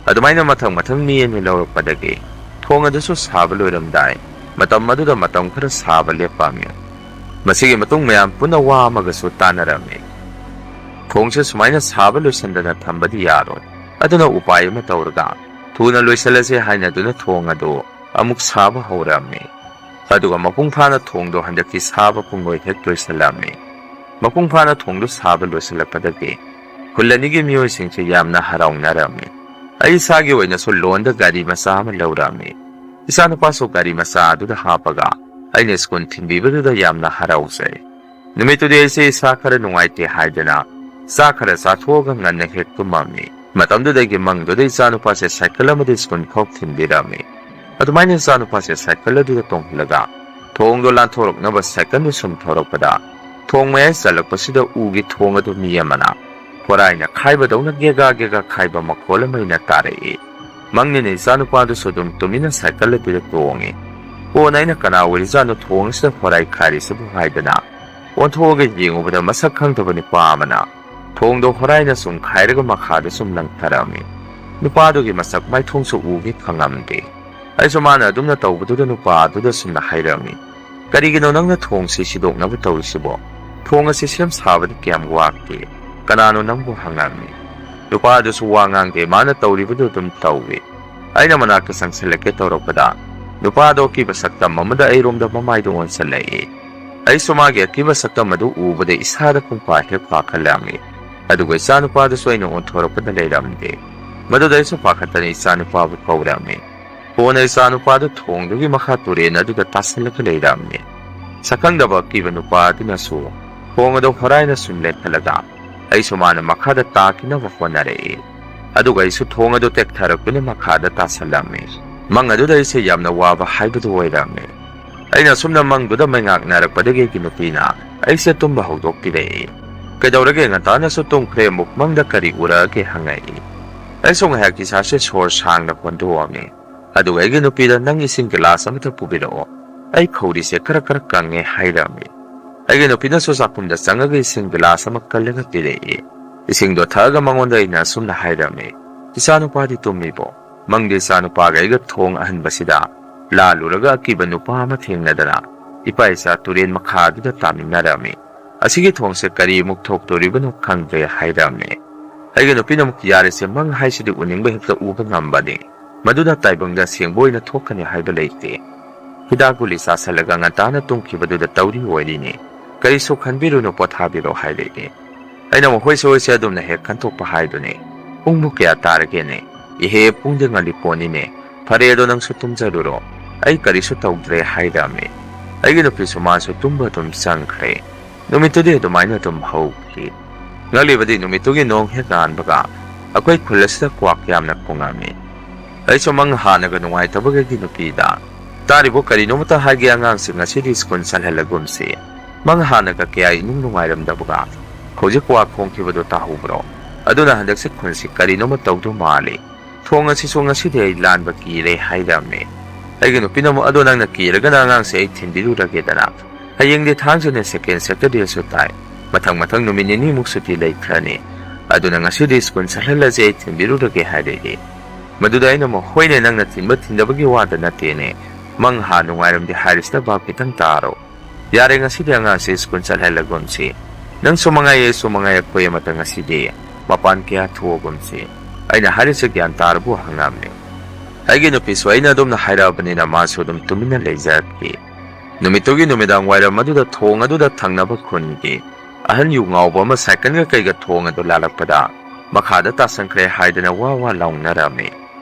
ꯑꯗꯨꯃꯥꯏꯅ ꯃꯊꯪ ꯃꯊꯪ ꯃꯤ ꯑꯅꯤ ꯂꯧꯔꯛꯄꯗꯒꯤ ꯊꯣꯡ ꯑꯗꯨꯁꯨ ꯁꯥꯕ ꯂꯣꯏꯔꯝꯗꯥꯏ, ꯃꯇꯝ ꯑꯗꯨꯗ ꯃꯇꯝ ꯈꯔ ꯁꯥꯕ ꯂꯦꯞꯄꯝꯃꯤ꯫ ꯃꯁꯤꯒꯤ ꯃꯇꯨꯡ ꯃꯌꯥꯝ ꯄꯨꯟꯅ ꯋꯥ ꯑꯃꯒꯁꯨ ꯇꯥꯟꯅꯔꯝꯃꯤ꯫ ꯊꯣꯡꯁꯦ ꯁꯨꯃꯥꯏꯅ ꯁꯥꯕ ꯂꯣꯏꯁꯤꯟꯗꯅ ꯊꯝꯕꯗꯤ ꯌꯥꯔꯣꯏ, ꯑꯗꯨꯅ ꯎꯄꯥꯏ ꯑꯃ ꯇꯧꯔꯒ ꯊꯨꯅ ꯂꯣꯏꯁꯤꯜꯂꯁꯦ ꯍꯥꯏꯅꯗꯨꯅ ꯊꯣꯡ ꯑꯗꯨ ꯑꯃꯨꯛ ꯁꯥꯕ ꯍꯧꯔꯝꯃꯤ꯫ ꯑꯗꯨꯒ ꯃꯄꯨꯡ ꯐꯥꯅ ꯊꯣꯡꯗꯣ ꯍꯟꯗꯛꯇꯤ ꯁꯥꯕ ꯄꯨꯡꯂꯣꯏ ꯍꯦꯛ ꯂꯣꯏꯁꯤꯜꯂꯝꯃꯤ꯫ ꯃꯄꯨꯡ ꯐꯥꯅ ꯊꯣꯡꯗꯨ ꯁꯥꯕ ꯂꯣꯏꯁꯤꯜꯂꯛꯄꯗꯒꯤ ꯈꯨꯜ ꯑꯅꯤꯒꯤ ꯃꯤꯑꯣꯏꯁꯤꯡꯁꯦ ꯌꯥꯝꯅ ꯍꯔꯥꯎꯅꯔꯝꯃꯤ꯫ ꯑꯩ ꯏꯁꯥꯒꯤ ꯑꯣꯏꯅꯁꯨ ꯂꯣꯟꯗ ꯒꯥꯔꯤ ꯃꯆꯥ ꯑꯃ ꯂꯧꯔꯝꯃꯤ꯫ ꯏꯆꯥꯅꯨꯄꯥꯁꯨ ꯒꯥꯔꯤ ꯃꯆꯥ ꯑꯗꯨꯗ ꯍꯥꯞꯄꯒ ꯑꯩꯅ ꯁ꯭ꯀꯨꯜ ꯊꯤꯟꯕꯤꯕꯗꯨꯗ ꯌꯥꯝꯅ ꯍꯔꯥꯎꯖꯩ꯫ ꯅꯨꯃꯤꯠꯇꯨꯗꯤ ꯑꯩꯁꯦ ꯏꯁꯥ ꯈꯔ ꯅꯨꯡꯉꯥꯏꯇꯦ ꯍꯥꯏꯗꯅ ꯆꯥꯛ ꯈꯔ ꯆꯥꯊꯣꯛꯑꯒ ꯉꯟꯅ ꯍꯦꯛ ꯇꯨꯝꯃꯝꯃꯤ꯫ ꯃꯇꯝꯗꯨꯗ ꯑꯩꯒꯤ ꯃꯪꯗꯨꯗ ꯏꯆꯥꯅꯨꯄꯥꯁꯦ ꯁꯥꯏꯀꯜ ꯑꯃꯗ ꯁ꯭ꯀꯨꯜ ꯐꯥꯎ ꯊꯤꯟꯕꯤꯔꯝꯃꯤ꯫ ꯑꯗꯨꯃꯥꯏꯅ ꯏꯆꯥꯅꯨꯄꯥꯁꯦ ꯁꯥꯏꯀꯜ ꯑꯗꯨꯗ ꯇꯣꯡꯍꯜꯂꯒ ꯊꯣꯡꯗꯣ ꯂꯥꯟꯊꯣꯔꯛꯅꯕ ꯁꯥꯏꯀꯜꯗꯨ ꯁꯨꯝ ꯊꯧꯔꯛꯄꯗ, ꯊꯣꯡ ꯃꯌꯥꯏ ꯆꯜꯂꯛꯄꯁꯤꯗ ꯎꯒꯤ ꯊꯣꯡ ꯑꯗꯨ ꯃꯤ ꯑꯃꯅ ꯈꯣꯔꯥꯏꯅ ꯈꯥꯏꯕꯗꯧꯅ ꯒꯦꯒꯥ ꯒꯦꯒꯥ ꯈꯥꯏꯕ ꯃꯈꯣꯜ ꯑꯃ ꯑꯩꯅ ꯇꯥꯔꯛꯏ꯫ ꯃꯪꯅꯤꯅ ꯏꯆꯥꯅꯨꯄꯥꯗꯨꯁꯨ ꯑꯗꯨꯝ ꯇꯨꯃꯤꯟꯅ ꯁꯥꯏꯀꯜ ꯑꯗꯨꯗ ꯇꯣꯡꯉꯤ꯫ ꯀꯣꯟꯅ ꯑꯩꯅ "ꯀꯅꯥ ꯑꯣꯏꯔꯤꯖꯥꯠꯅꯣ ꯊꯣꯡ ꯑꯁꯤꯗ ꯈꯣꯔꯥꯏ ꯈꯥꯏꯔꯤꯁꯤꯕꯨ?" ꯍꯥꯏꯗꯅ ꯑꯣꯟꯊꯣꯛꯑꯒ ꯌꯦꯡꯉꯨꯕꯗ ꯃꯁꯛ ꯈꯪꯗꯕ ꯅꯨꯄꯥ ꯑꯃꯅ ꯊꯣꯡꯗꯣ ꯍꯣꯔꯥꯏꯅ ꯁꯨꯝ ꯈꯥꯏꯔꯒ ꯃꯈꯥꯗ ꯁꯨꯝ ꯂꯪꯊꯔꯛꯑꯝꯃꯤ꯫ ꯅꯨꯄꯥꯗꯨꯒꯤ ꯃꯁꯛ ꯃꯥꯏꯊꯣꯡꯁꯨ ꯎꯒꯦ ꯐꯪꯉꯝꯗꯦ꯫ ꯑꯩꯁꯨ ꯃꯥꯅ ꯑꯗꯨꯝꯅ ꯇꯧꯕꯗꯨꯗ ꯅꯨꯄꯥ ꯑꯗꯨꯗ ꯁꯨꯝꯅ ꯍꯥꯏꯔꯝꯃꯤ, "ꯀꯔꯤꯒꯤꯅꯣ ꯅꯪꯅ ꯊꯣꯡꯁꯤ ꯁꯤꯗꯣꯛꯅꯕ ꯇꯧꯔꯤꯁꯤꯕꯣ? ꯊꯣꯡ ꯑꯁꯤ ꯁꯦꯝ ꯁꯥꯕꯗ ꯀꯌꯥꯝ ꯋꯥꯒꯦ? ꯀꯅꯥꯅꯣ ꯅꯪꯕꯨ?" ꯍꯪꯉꯝꯃꯤ꯫ ꯅꯨꯄꯥ ꯑꯗꯨꯁꯨ ꯋꯥ ꯉꯥꯡꯗꯦ, ꯃꯥꯅ ꯇꯧꯔꯤꯕꯗꯨ ꯑꯗꯨꯝ ꯇꯧꯏ꯫ ꯑꯩꯅ ꯃꯅꯥꯛꯇ ꯆꯪꯁꯤꯜꯂꯛꯀꯦ ꯇꯧꯔꯛꯄꯗ ꯅꯨꯄꯥ ꯑꯗꯣ ꯑꯀꯤꯕ ꯁꯛꯇꯝ ꯑꯃꯗ ꯑꯩꯔꯣꯝꯗ ꯃꯃꯥꯏꯗ ꯑꯣꯟꯁꯤꯜꯂꯛꯏ꯫ ꯑꯩꯁꯨ ꯃꯥꯒꯤ ꯑꯀꯤꯕ ꯁꯛꯇꯝ ꯑꯗꯨ ꯎꯕꯗ ꯏꯁꯥꯗ ꯄꯨꯡꯄꯥ ꯍꯦꯛ ꯄꯥꯈꯠꯂꯝꯃꯤ꯫ ꯑꯗꯨꯒ ꯏꯆꯥꯅꯨꯄꯥꯗꯨꯁꯨ ꯑꯩꯅ ꯑꯣꯟꯊꯣꯔꯛꯄꯗ ꯂꯩꯔꯝꯗꯦ꯫ ꯃꯗꯨꯗ ꯑꯩꯁꯨ ꯄꯥꯈꯠꯇꯅ ꯏꯆꯥꯅꯨꯄꯥꯕꯨ ꯀꯧꯔꯝꯃꯤ꯫ ꯀꯣꯟꯅ ꯏꯆꯥꯅꯨꯄꯥꯗꯨ ꯊꯣꯡꯗꯨꯒꯤ ꯃꯈꯥ ꯇꯨꯔꯦꯟ ꯑꯗꯨꯗ ꯇꯥꯁꯤꯜꯂꯒ ꯂꯩꯔꯝꯃꯤ꯫ ꯁꯛꯈꯪꯗꯕ ꯑꯀꯤꯕ ꯅꯨꯄꯥ ꯑꯗꯨꯅꯁꯨ ꯊꯣꯡ ꯑꯗꯨ ꯍꯣꯔꯥꯏꯅ ꯁꯨꯝ ꯂꯦꯟꯊꯠꯂꯒ ꯑꯩꯁꯨ ꯃꯥꯅ ꯃꯈꯥꯗ ꯇꯥꯈꯤꯅꯕ ꯍꯣꯠꯅꯔꯛꯏ꯫ ꯑꯗꯨꯒ ꯑꯩꯁꯨ ꯊꯣꯡ ꯑꯗꯨ ꯇꯦꯛꯊꯔꯛꯇꯨꯅ ꯃꯈꯥꯗ ꯇꯥꯁꯜꯂꯝꯃꯤ꯫ ꯃꯪ ꯑꯗꯨꯗ ꯑꯩꯁꯦ ꯌꯥꯝꯅ ꯋꯥꯕ ꯍꯥꯏꯕꯗꯨ ꯑꯣꯏꯔꯝꯃꯤ꯫ ꯑꯩꯅ ꯑꯁꯨꯝꯅ ꯃꯪꯗꯨꯗ ꯃꯩꯉꯥꯛ ꯅꯥꯏꯔꯛꯄꯗꯒꯤ ꯑꯩꯒꯤ ꯅꯨꯄꯤꯅ ꯑꯩꯁꯦ ꯇꯨꯝꯕ ꯍꯧꯗꯣꯛꯄꯤꯔꯛꯏ꯫ "ꯀꯩꯗꯧꯔꯒꯦ, ꯉꯟꯇꯥꯅꯁꯨ ꯇꯨꯝꯈ꯭ꯔꯦ, ꯑꯃꯨꯛ ꯃꯪꯗ ꯀꯔꯤ ꯎꯔꯛꯑꯒꯦ?" ꯍꯪꯉꯛꯏ꯫ ꯑꯩꯁꯨ ꯉꯥꯏꯍꯥꯛ ꯏꯁꯥꯁꯦ ꯁꯣꯔ ꯁꯥꯡꯅ ꯍꯣꯟꯗꯣꯛꯑꯝꯃꯤ꯫ ꯑꯗꯨꯒ ꯑꯩꯒꯤ ꯅꯨꯄꯤꯗ, "ꯅꯪ ꯏꯁꯤꯡ ꯒꯤꯂꯥꯁ ꯑꯃꯇ ꯄꯨꯕꯤꯔꯛꯑꯣ, ꯑꯩ ꯈꯧꯔꯤꯁꯦ ꯈꯔ ꯈꯔ ꯀꯪꯉꯦ" ꯍꯥꯏꯔꯝꯃꯤ꯫ ꯑꯩꯒꯤ ꯅꯨꯄꯤꯅꯁꯨ ꯆꯥꯛꯈꯨꯝꯗ ꯆꯪꯉꯒ ꯏꯁꯤꯡ ꯒꯤꯂꯥꯁ ꯑꯃ ꯀꯜꯂꯒ ꯄꯤꯔꯛꯏ꯫ ꯏꯁꯤꯡꯗꯣ ꯊꯛꯑꯒ ꯃꯉꯣꯟꯗ ꯑꯩꯅ ꯑꯁꯨꯝꯅ ꯍꯥꯏꯔꯝꯃꯤ, "ꯏꯆꯥꯅꯨꯄꯥꯗꯤ ꯇꯨꯝꯃꯤꯕꯣ? ꯃꯪꯗꯤ ꯏꯆꯥꯅꯨꯄꯥꯒ ꯑꯩꯒ ꯊꯣꯡ ꯑꯍꯟꯕꯁꯤꯗ ꯂꯥꯜꯂꯨꯔꯒ ꯑꯀꯤꯕ ꯅꯨꯄꯥ ꯑꯃ ꯊꯦꯡꯅꯗꯅ ꯏꯄꯥ ꯏꯆꯥ ꯇꯨꯔꯦꯟ ꯃꯈꯥꯗꯨꯗ ꯇꯥꯃꯤꯟꯅꯔꯝꯃꯤ꯫ ꯑꯁꯤꯒꯤ ꯊꯣꯡꯁꯦ ꯀꯔꯤꯃꯨꯛ ꯊꯣꯛꯇꯣꯔꯤꯕꯅꯣ ꯈꯪꯗ꯭ꯔꯦ" ꯍꯥꯏꯔꯝꯃꯤ꯫ ꯑꯩꯒꯤ ꯅꯨꯄꯤꯅ ꯑꯃꯨꯛ, "ꯌꯥꯔꯦꯁꯦ, ꯃꯪ ꯍꯥꯏꯁꯤꯗꯤ ꯎꯅꯤꯡꯕ ꯍꯦꯛꯇ ꯎꯕ ꯉꯝꯕꯅꯤ꯫ ꯃꯗꯨꯅ ꯇꯥꯏꯕꯪꯗ ꯑꯁꯦꯡꯕ ꯑꯣꯏꯅ ꯊꯣꯛꯀꯅꯤ ꯍꯥꯏꯕ ꯂꯩꯇꯦ꯫ ꯍꯤꯗꯥꯛ ꯒꯨꯂꯤ ꯆꯥꯁꯜꯂꯒ ꯉꯟꯇꯥꯅ ꯇꯨꯝꯈꯤꯕꯗꯨꯗ ꯇꯧꯔꯤ ꯑꯣꯏꯔꯤꯅꯤ꯫ ꯀꯔꯤꯁꯨ ꯈꯟꯕꯤꯔꯨꯅꯨ, ꯄꯣꯊꯥꯕꯤꯔꯣ" ꯍꯥꯏꯔꯛꯏ꯫ ꯑꯩꯅ ꯑꯃꯨꯛ, "ꯍꯣꯏꯁꯦ, ꯍꯣꯏꯁꯦ, ꯑꯗꯨꯝꯅ ꯍꯦꯛ ꯈꯟꯊꯣꯛꯄ ꯍꯥꯏꯗꯨꯅꯤ꯫ ꯄꯨꯡꯕꯨ ꯀꯌꯥ ꯇꯥꯔꯒꯦꯅꯦ? ꯏꯍꯦ, ꯄꯨꯡꯗꯤ ꯉꯜꯂꯤ ꯄꯣꯠꯅꯤꯅꯦ꯫ ꯐꯔꯦ, ꯑꯗꯣ ꯅꯪꯁꯨ ꯇꯨꯝꯖꯔꯨꯔꯣ꯫ ꯑꯩ ꯀꯔꯤꯁꯨ ꯇꯧꯗ꯭ꯔꯦ" ꯍꯥꯏꯔꯝꯃꯤ꯫ ꯑꯩꯒꯤ ꯅꯨꯄꯤꯁꯨ ꯃꯥꯁꯨ ꯇꯨꯝꯕ ꯑꯗꯨꯝ ꯆꯪꯈ꯭ꯔꯦ꯫ ꯅꯨꯃꯤꯠꯇꯨꯗꯤ ꯑꯗꯨꯃꯥꯏꯅ ꯑꯗꯨꯝ ꯍꯧꯈꯤ꯫ ꯉꯜꯂꯤꯕꯗꯤ ꯅꯨꯃꯤꯠꯇꯨꯒꯤ ꯅꯣꯡ ꯍꯦꯛ ꯉꯥꯟꯕꯒ ꯑꯩꯈꯣꯏ ꯈꯨꯜ ꯑꯁꯤꯗ ꯀ꯭ꯋꯥꯛ ꯌꯥꯝꯅ ꯈꯣꯡꯉꯝꯃꯤ꯫ ꯑꯩꯁꯨ ꯃꯪ ꯍꯥꯟꯅꯒ ꯅꯨꯡꯉꯥꯏꯇꯕꯒ ꯑꯩꯒꯤ ꯅꯨꯄꯤꯗ, "ꯇꯥꯔꯤꯕꯣ, ꯀꯔꯤꯅꯣꯃꯇ ꯍꯥꯏꯒꯦ, ꯑꯉꯥꯡꯁꯤꯡ ꯉꯁꯤꯗꯤ ꯁ꯭ꯀꯨꯜ ꯆꯠꯍꯜꯂꯒꯨꯝꯁꯤ꯫ ꯃꯪ ꯍꯥꯟꯅꯒ ꯀꯌꯥ ꯏꯅꯨꯡ ꯅꯨꯡꯉꯥꯏꯔꯝꯗꯕꯒ ꯍꯧꯖꯤꯛ ꯀ꯭ꯋꯥꯛ ꯈꯣꯡꯈꯤꯕꯗꯣ ꯇꯥꯍꯧꯕ꯭ꯔꯣ? ꯑꯗꯨꯅ ꯍꯟꯗꯛꯁꯦ ꯈꯨꯜꯁꯤ ꯀꯔꯤꯅꯣꯃ ꯇꯧꯗꯧ ꯃꯥꯜꯂꯤ꯫ ꯊꯣꯡ ꯑꯁꯤꯁꯨ ꯉꯁꯤꯗꯤ ꯑꯩ ꯂꯥꯟꯕ ꯀꯤꯔꯦ" ꯍꯥꯏꯔꯝꯃꯤ꯫ ꯑꯩꯒꯤ ꯅꯨꯄꯤꯅ ꯑꯃꯨꯛ, "ꯑꯗꯣ ꯅꯪꯅ ꯀꯤꯔꯒꯅ ꯑꯉꯥꯡꯁꯦ ꯑꯩ ꯊꯤꯟꯕꯤꯔꯨꯔꯒꯦꯗꯅ꯫ ꯍꯌꯦꯡꯗꯤ ꯊꯥꯡꯖꯅꯦ, ꯁꯦꯀꯦꯟ ꯁꯦꯇꯔꯗꯦꯁꯨ ꯇꯥꯏ꯫ ꯃꯊꯪ ꯃꯊꯪ ꯅꯨꯃꯤꯠ ꯅꯤꯅꯤꯃꯨꯛ ꯁꯨꯇꯤ ꯂꯩꯈ꯭ꯔꯅꯤ꯫ ꯑꯗꯨꯅ ꯉꯁꯤꯗꯤ ꯁ꯭ꯀꯨꯜ ꯆꯠꯍꯜꯂꯁꯦ, ꯑꯩ ꯊꯤꯟꯕꯤꯔꯨꯔꯒꯦ" ꯍꯥꯏꯔꯛꯏ꯫ ꯃꯗꯨꯗ ꯑꯩꯅ ꯑꯃꯨꯛ, "ꯍꯣꯏꯅꯦ, ꯅꯪꯅ ꯊꯤꯟꯕ ꯊꯤꯟꯗꯕꯒꯤ ꯋꯥꯗ ꯅꯠꯇꯦꯅꯦ꯫ ꯃꯪ ꯍꯥ ꯅꯨꯡꯉꯥꯏꯔꯝꯗꯦ ꯍꯥꯏꯔꯤꯁꯤꯗ ꯚꯥꯞ ꯈꯤꯇꯪ ꯇꯥꯔꯣ꯫ ꯌꯥꯔꯦ, ꯉꯁꯤꯗꯤ ꯑꯉꯥꯡꯁꯦ ꯁ꯭ꯀꯨꯜ ꯆꯠꯍꯜꯂꯒꯨꯝꯁꯤ꯫ ꯅꯪꯁꯨ ꯃꯉꯥꯏ, ꯑꯩꯁꯨ ꯃꯉꯥꯏ, ꯑꯩꯈꯣꯏ ꯑꯃꯇ ꯉꯁꯤꯗꯤ ꯃꯄꯥꯟ ꯀꯌꯥ ꯊꯣꯛꯑꯒꯨꯝꯁꯤ꯫ ꯑꯩꯅ ꯍꯥꯏꯔꯤꯁꯦ ꯒ꯭ꯌꯥꯟ ꯇꯥꯔꯕꯣ?" ꯍꯪꯉꯝꯃꯤ꯫ ꯑꯩꯒꯤ ꯅꯨꯄꯤꯁꯨ ꯑꯩꯅ ꯑꯗꯨꯝꯅ ꯍꯥꯏꯔꯛꯑꯕꯅꯤꯅ ꯃꯥꯁꯨ ꯑꯗꯨꯝ ꯇꯨꯃꯤꯟꯅ ꯂꯩꯖꯈꯤ꯫ ꯅꯨꯃꯤꯠꯇꯨꯒꯤ ꯅꯨꯃꯤꯗꯥꯡ ꯋꯥꯏꯔꯝ ꯑꯗꯨꯗ ꯊꯣꯡ ꯑꯗꯨꯗ ꯊꯪꯅꯕ ꯈꯨꯟꯒꯤ ꯑꯍꯟ ꯌꯨ ꯉꯥꯎꯕ ꯑꯃ ꯁꯥꯏꯀꯜꯒ ꯀꯩꯒ ꯊꯣꯡ ꯑꯗꯨ ꯂꯥꯜꯂꯛꯄꯗ ꯃꯈꯥꯗ ꯇꯥꯁꯟꯈ꯭ꯔꯦ ꯍꯥꯏꯗꯅ ꯋꯥ ꯋꯥ ꯂꯥꯎꯅꯔꯝꯃꯤ꯫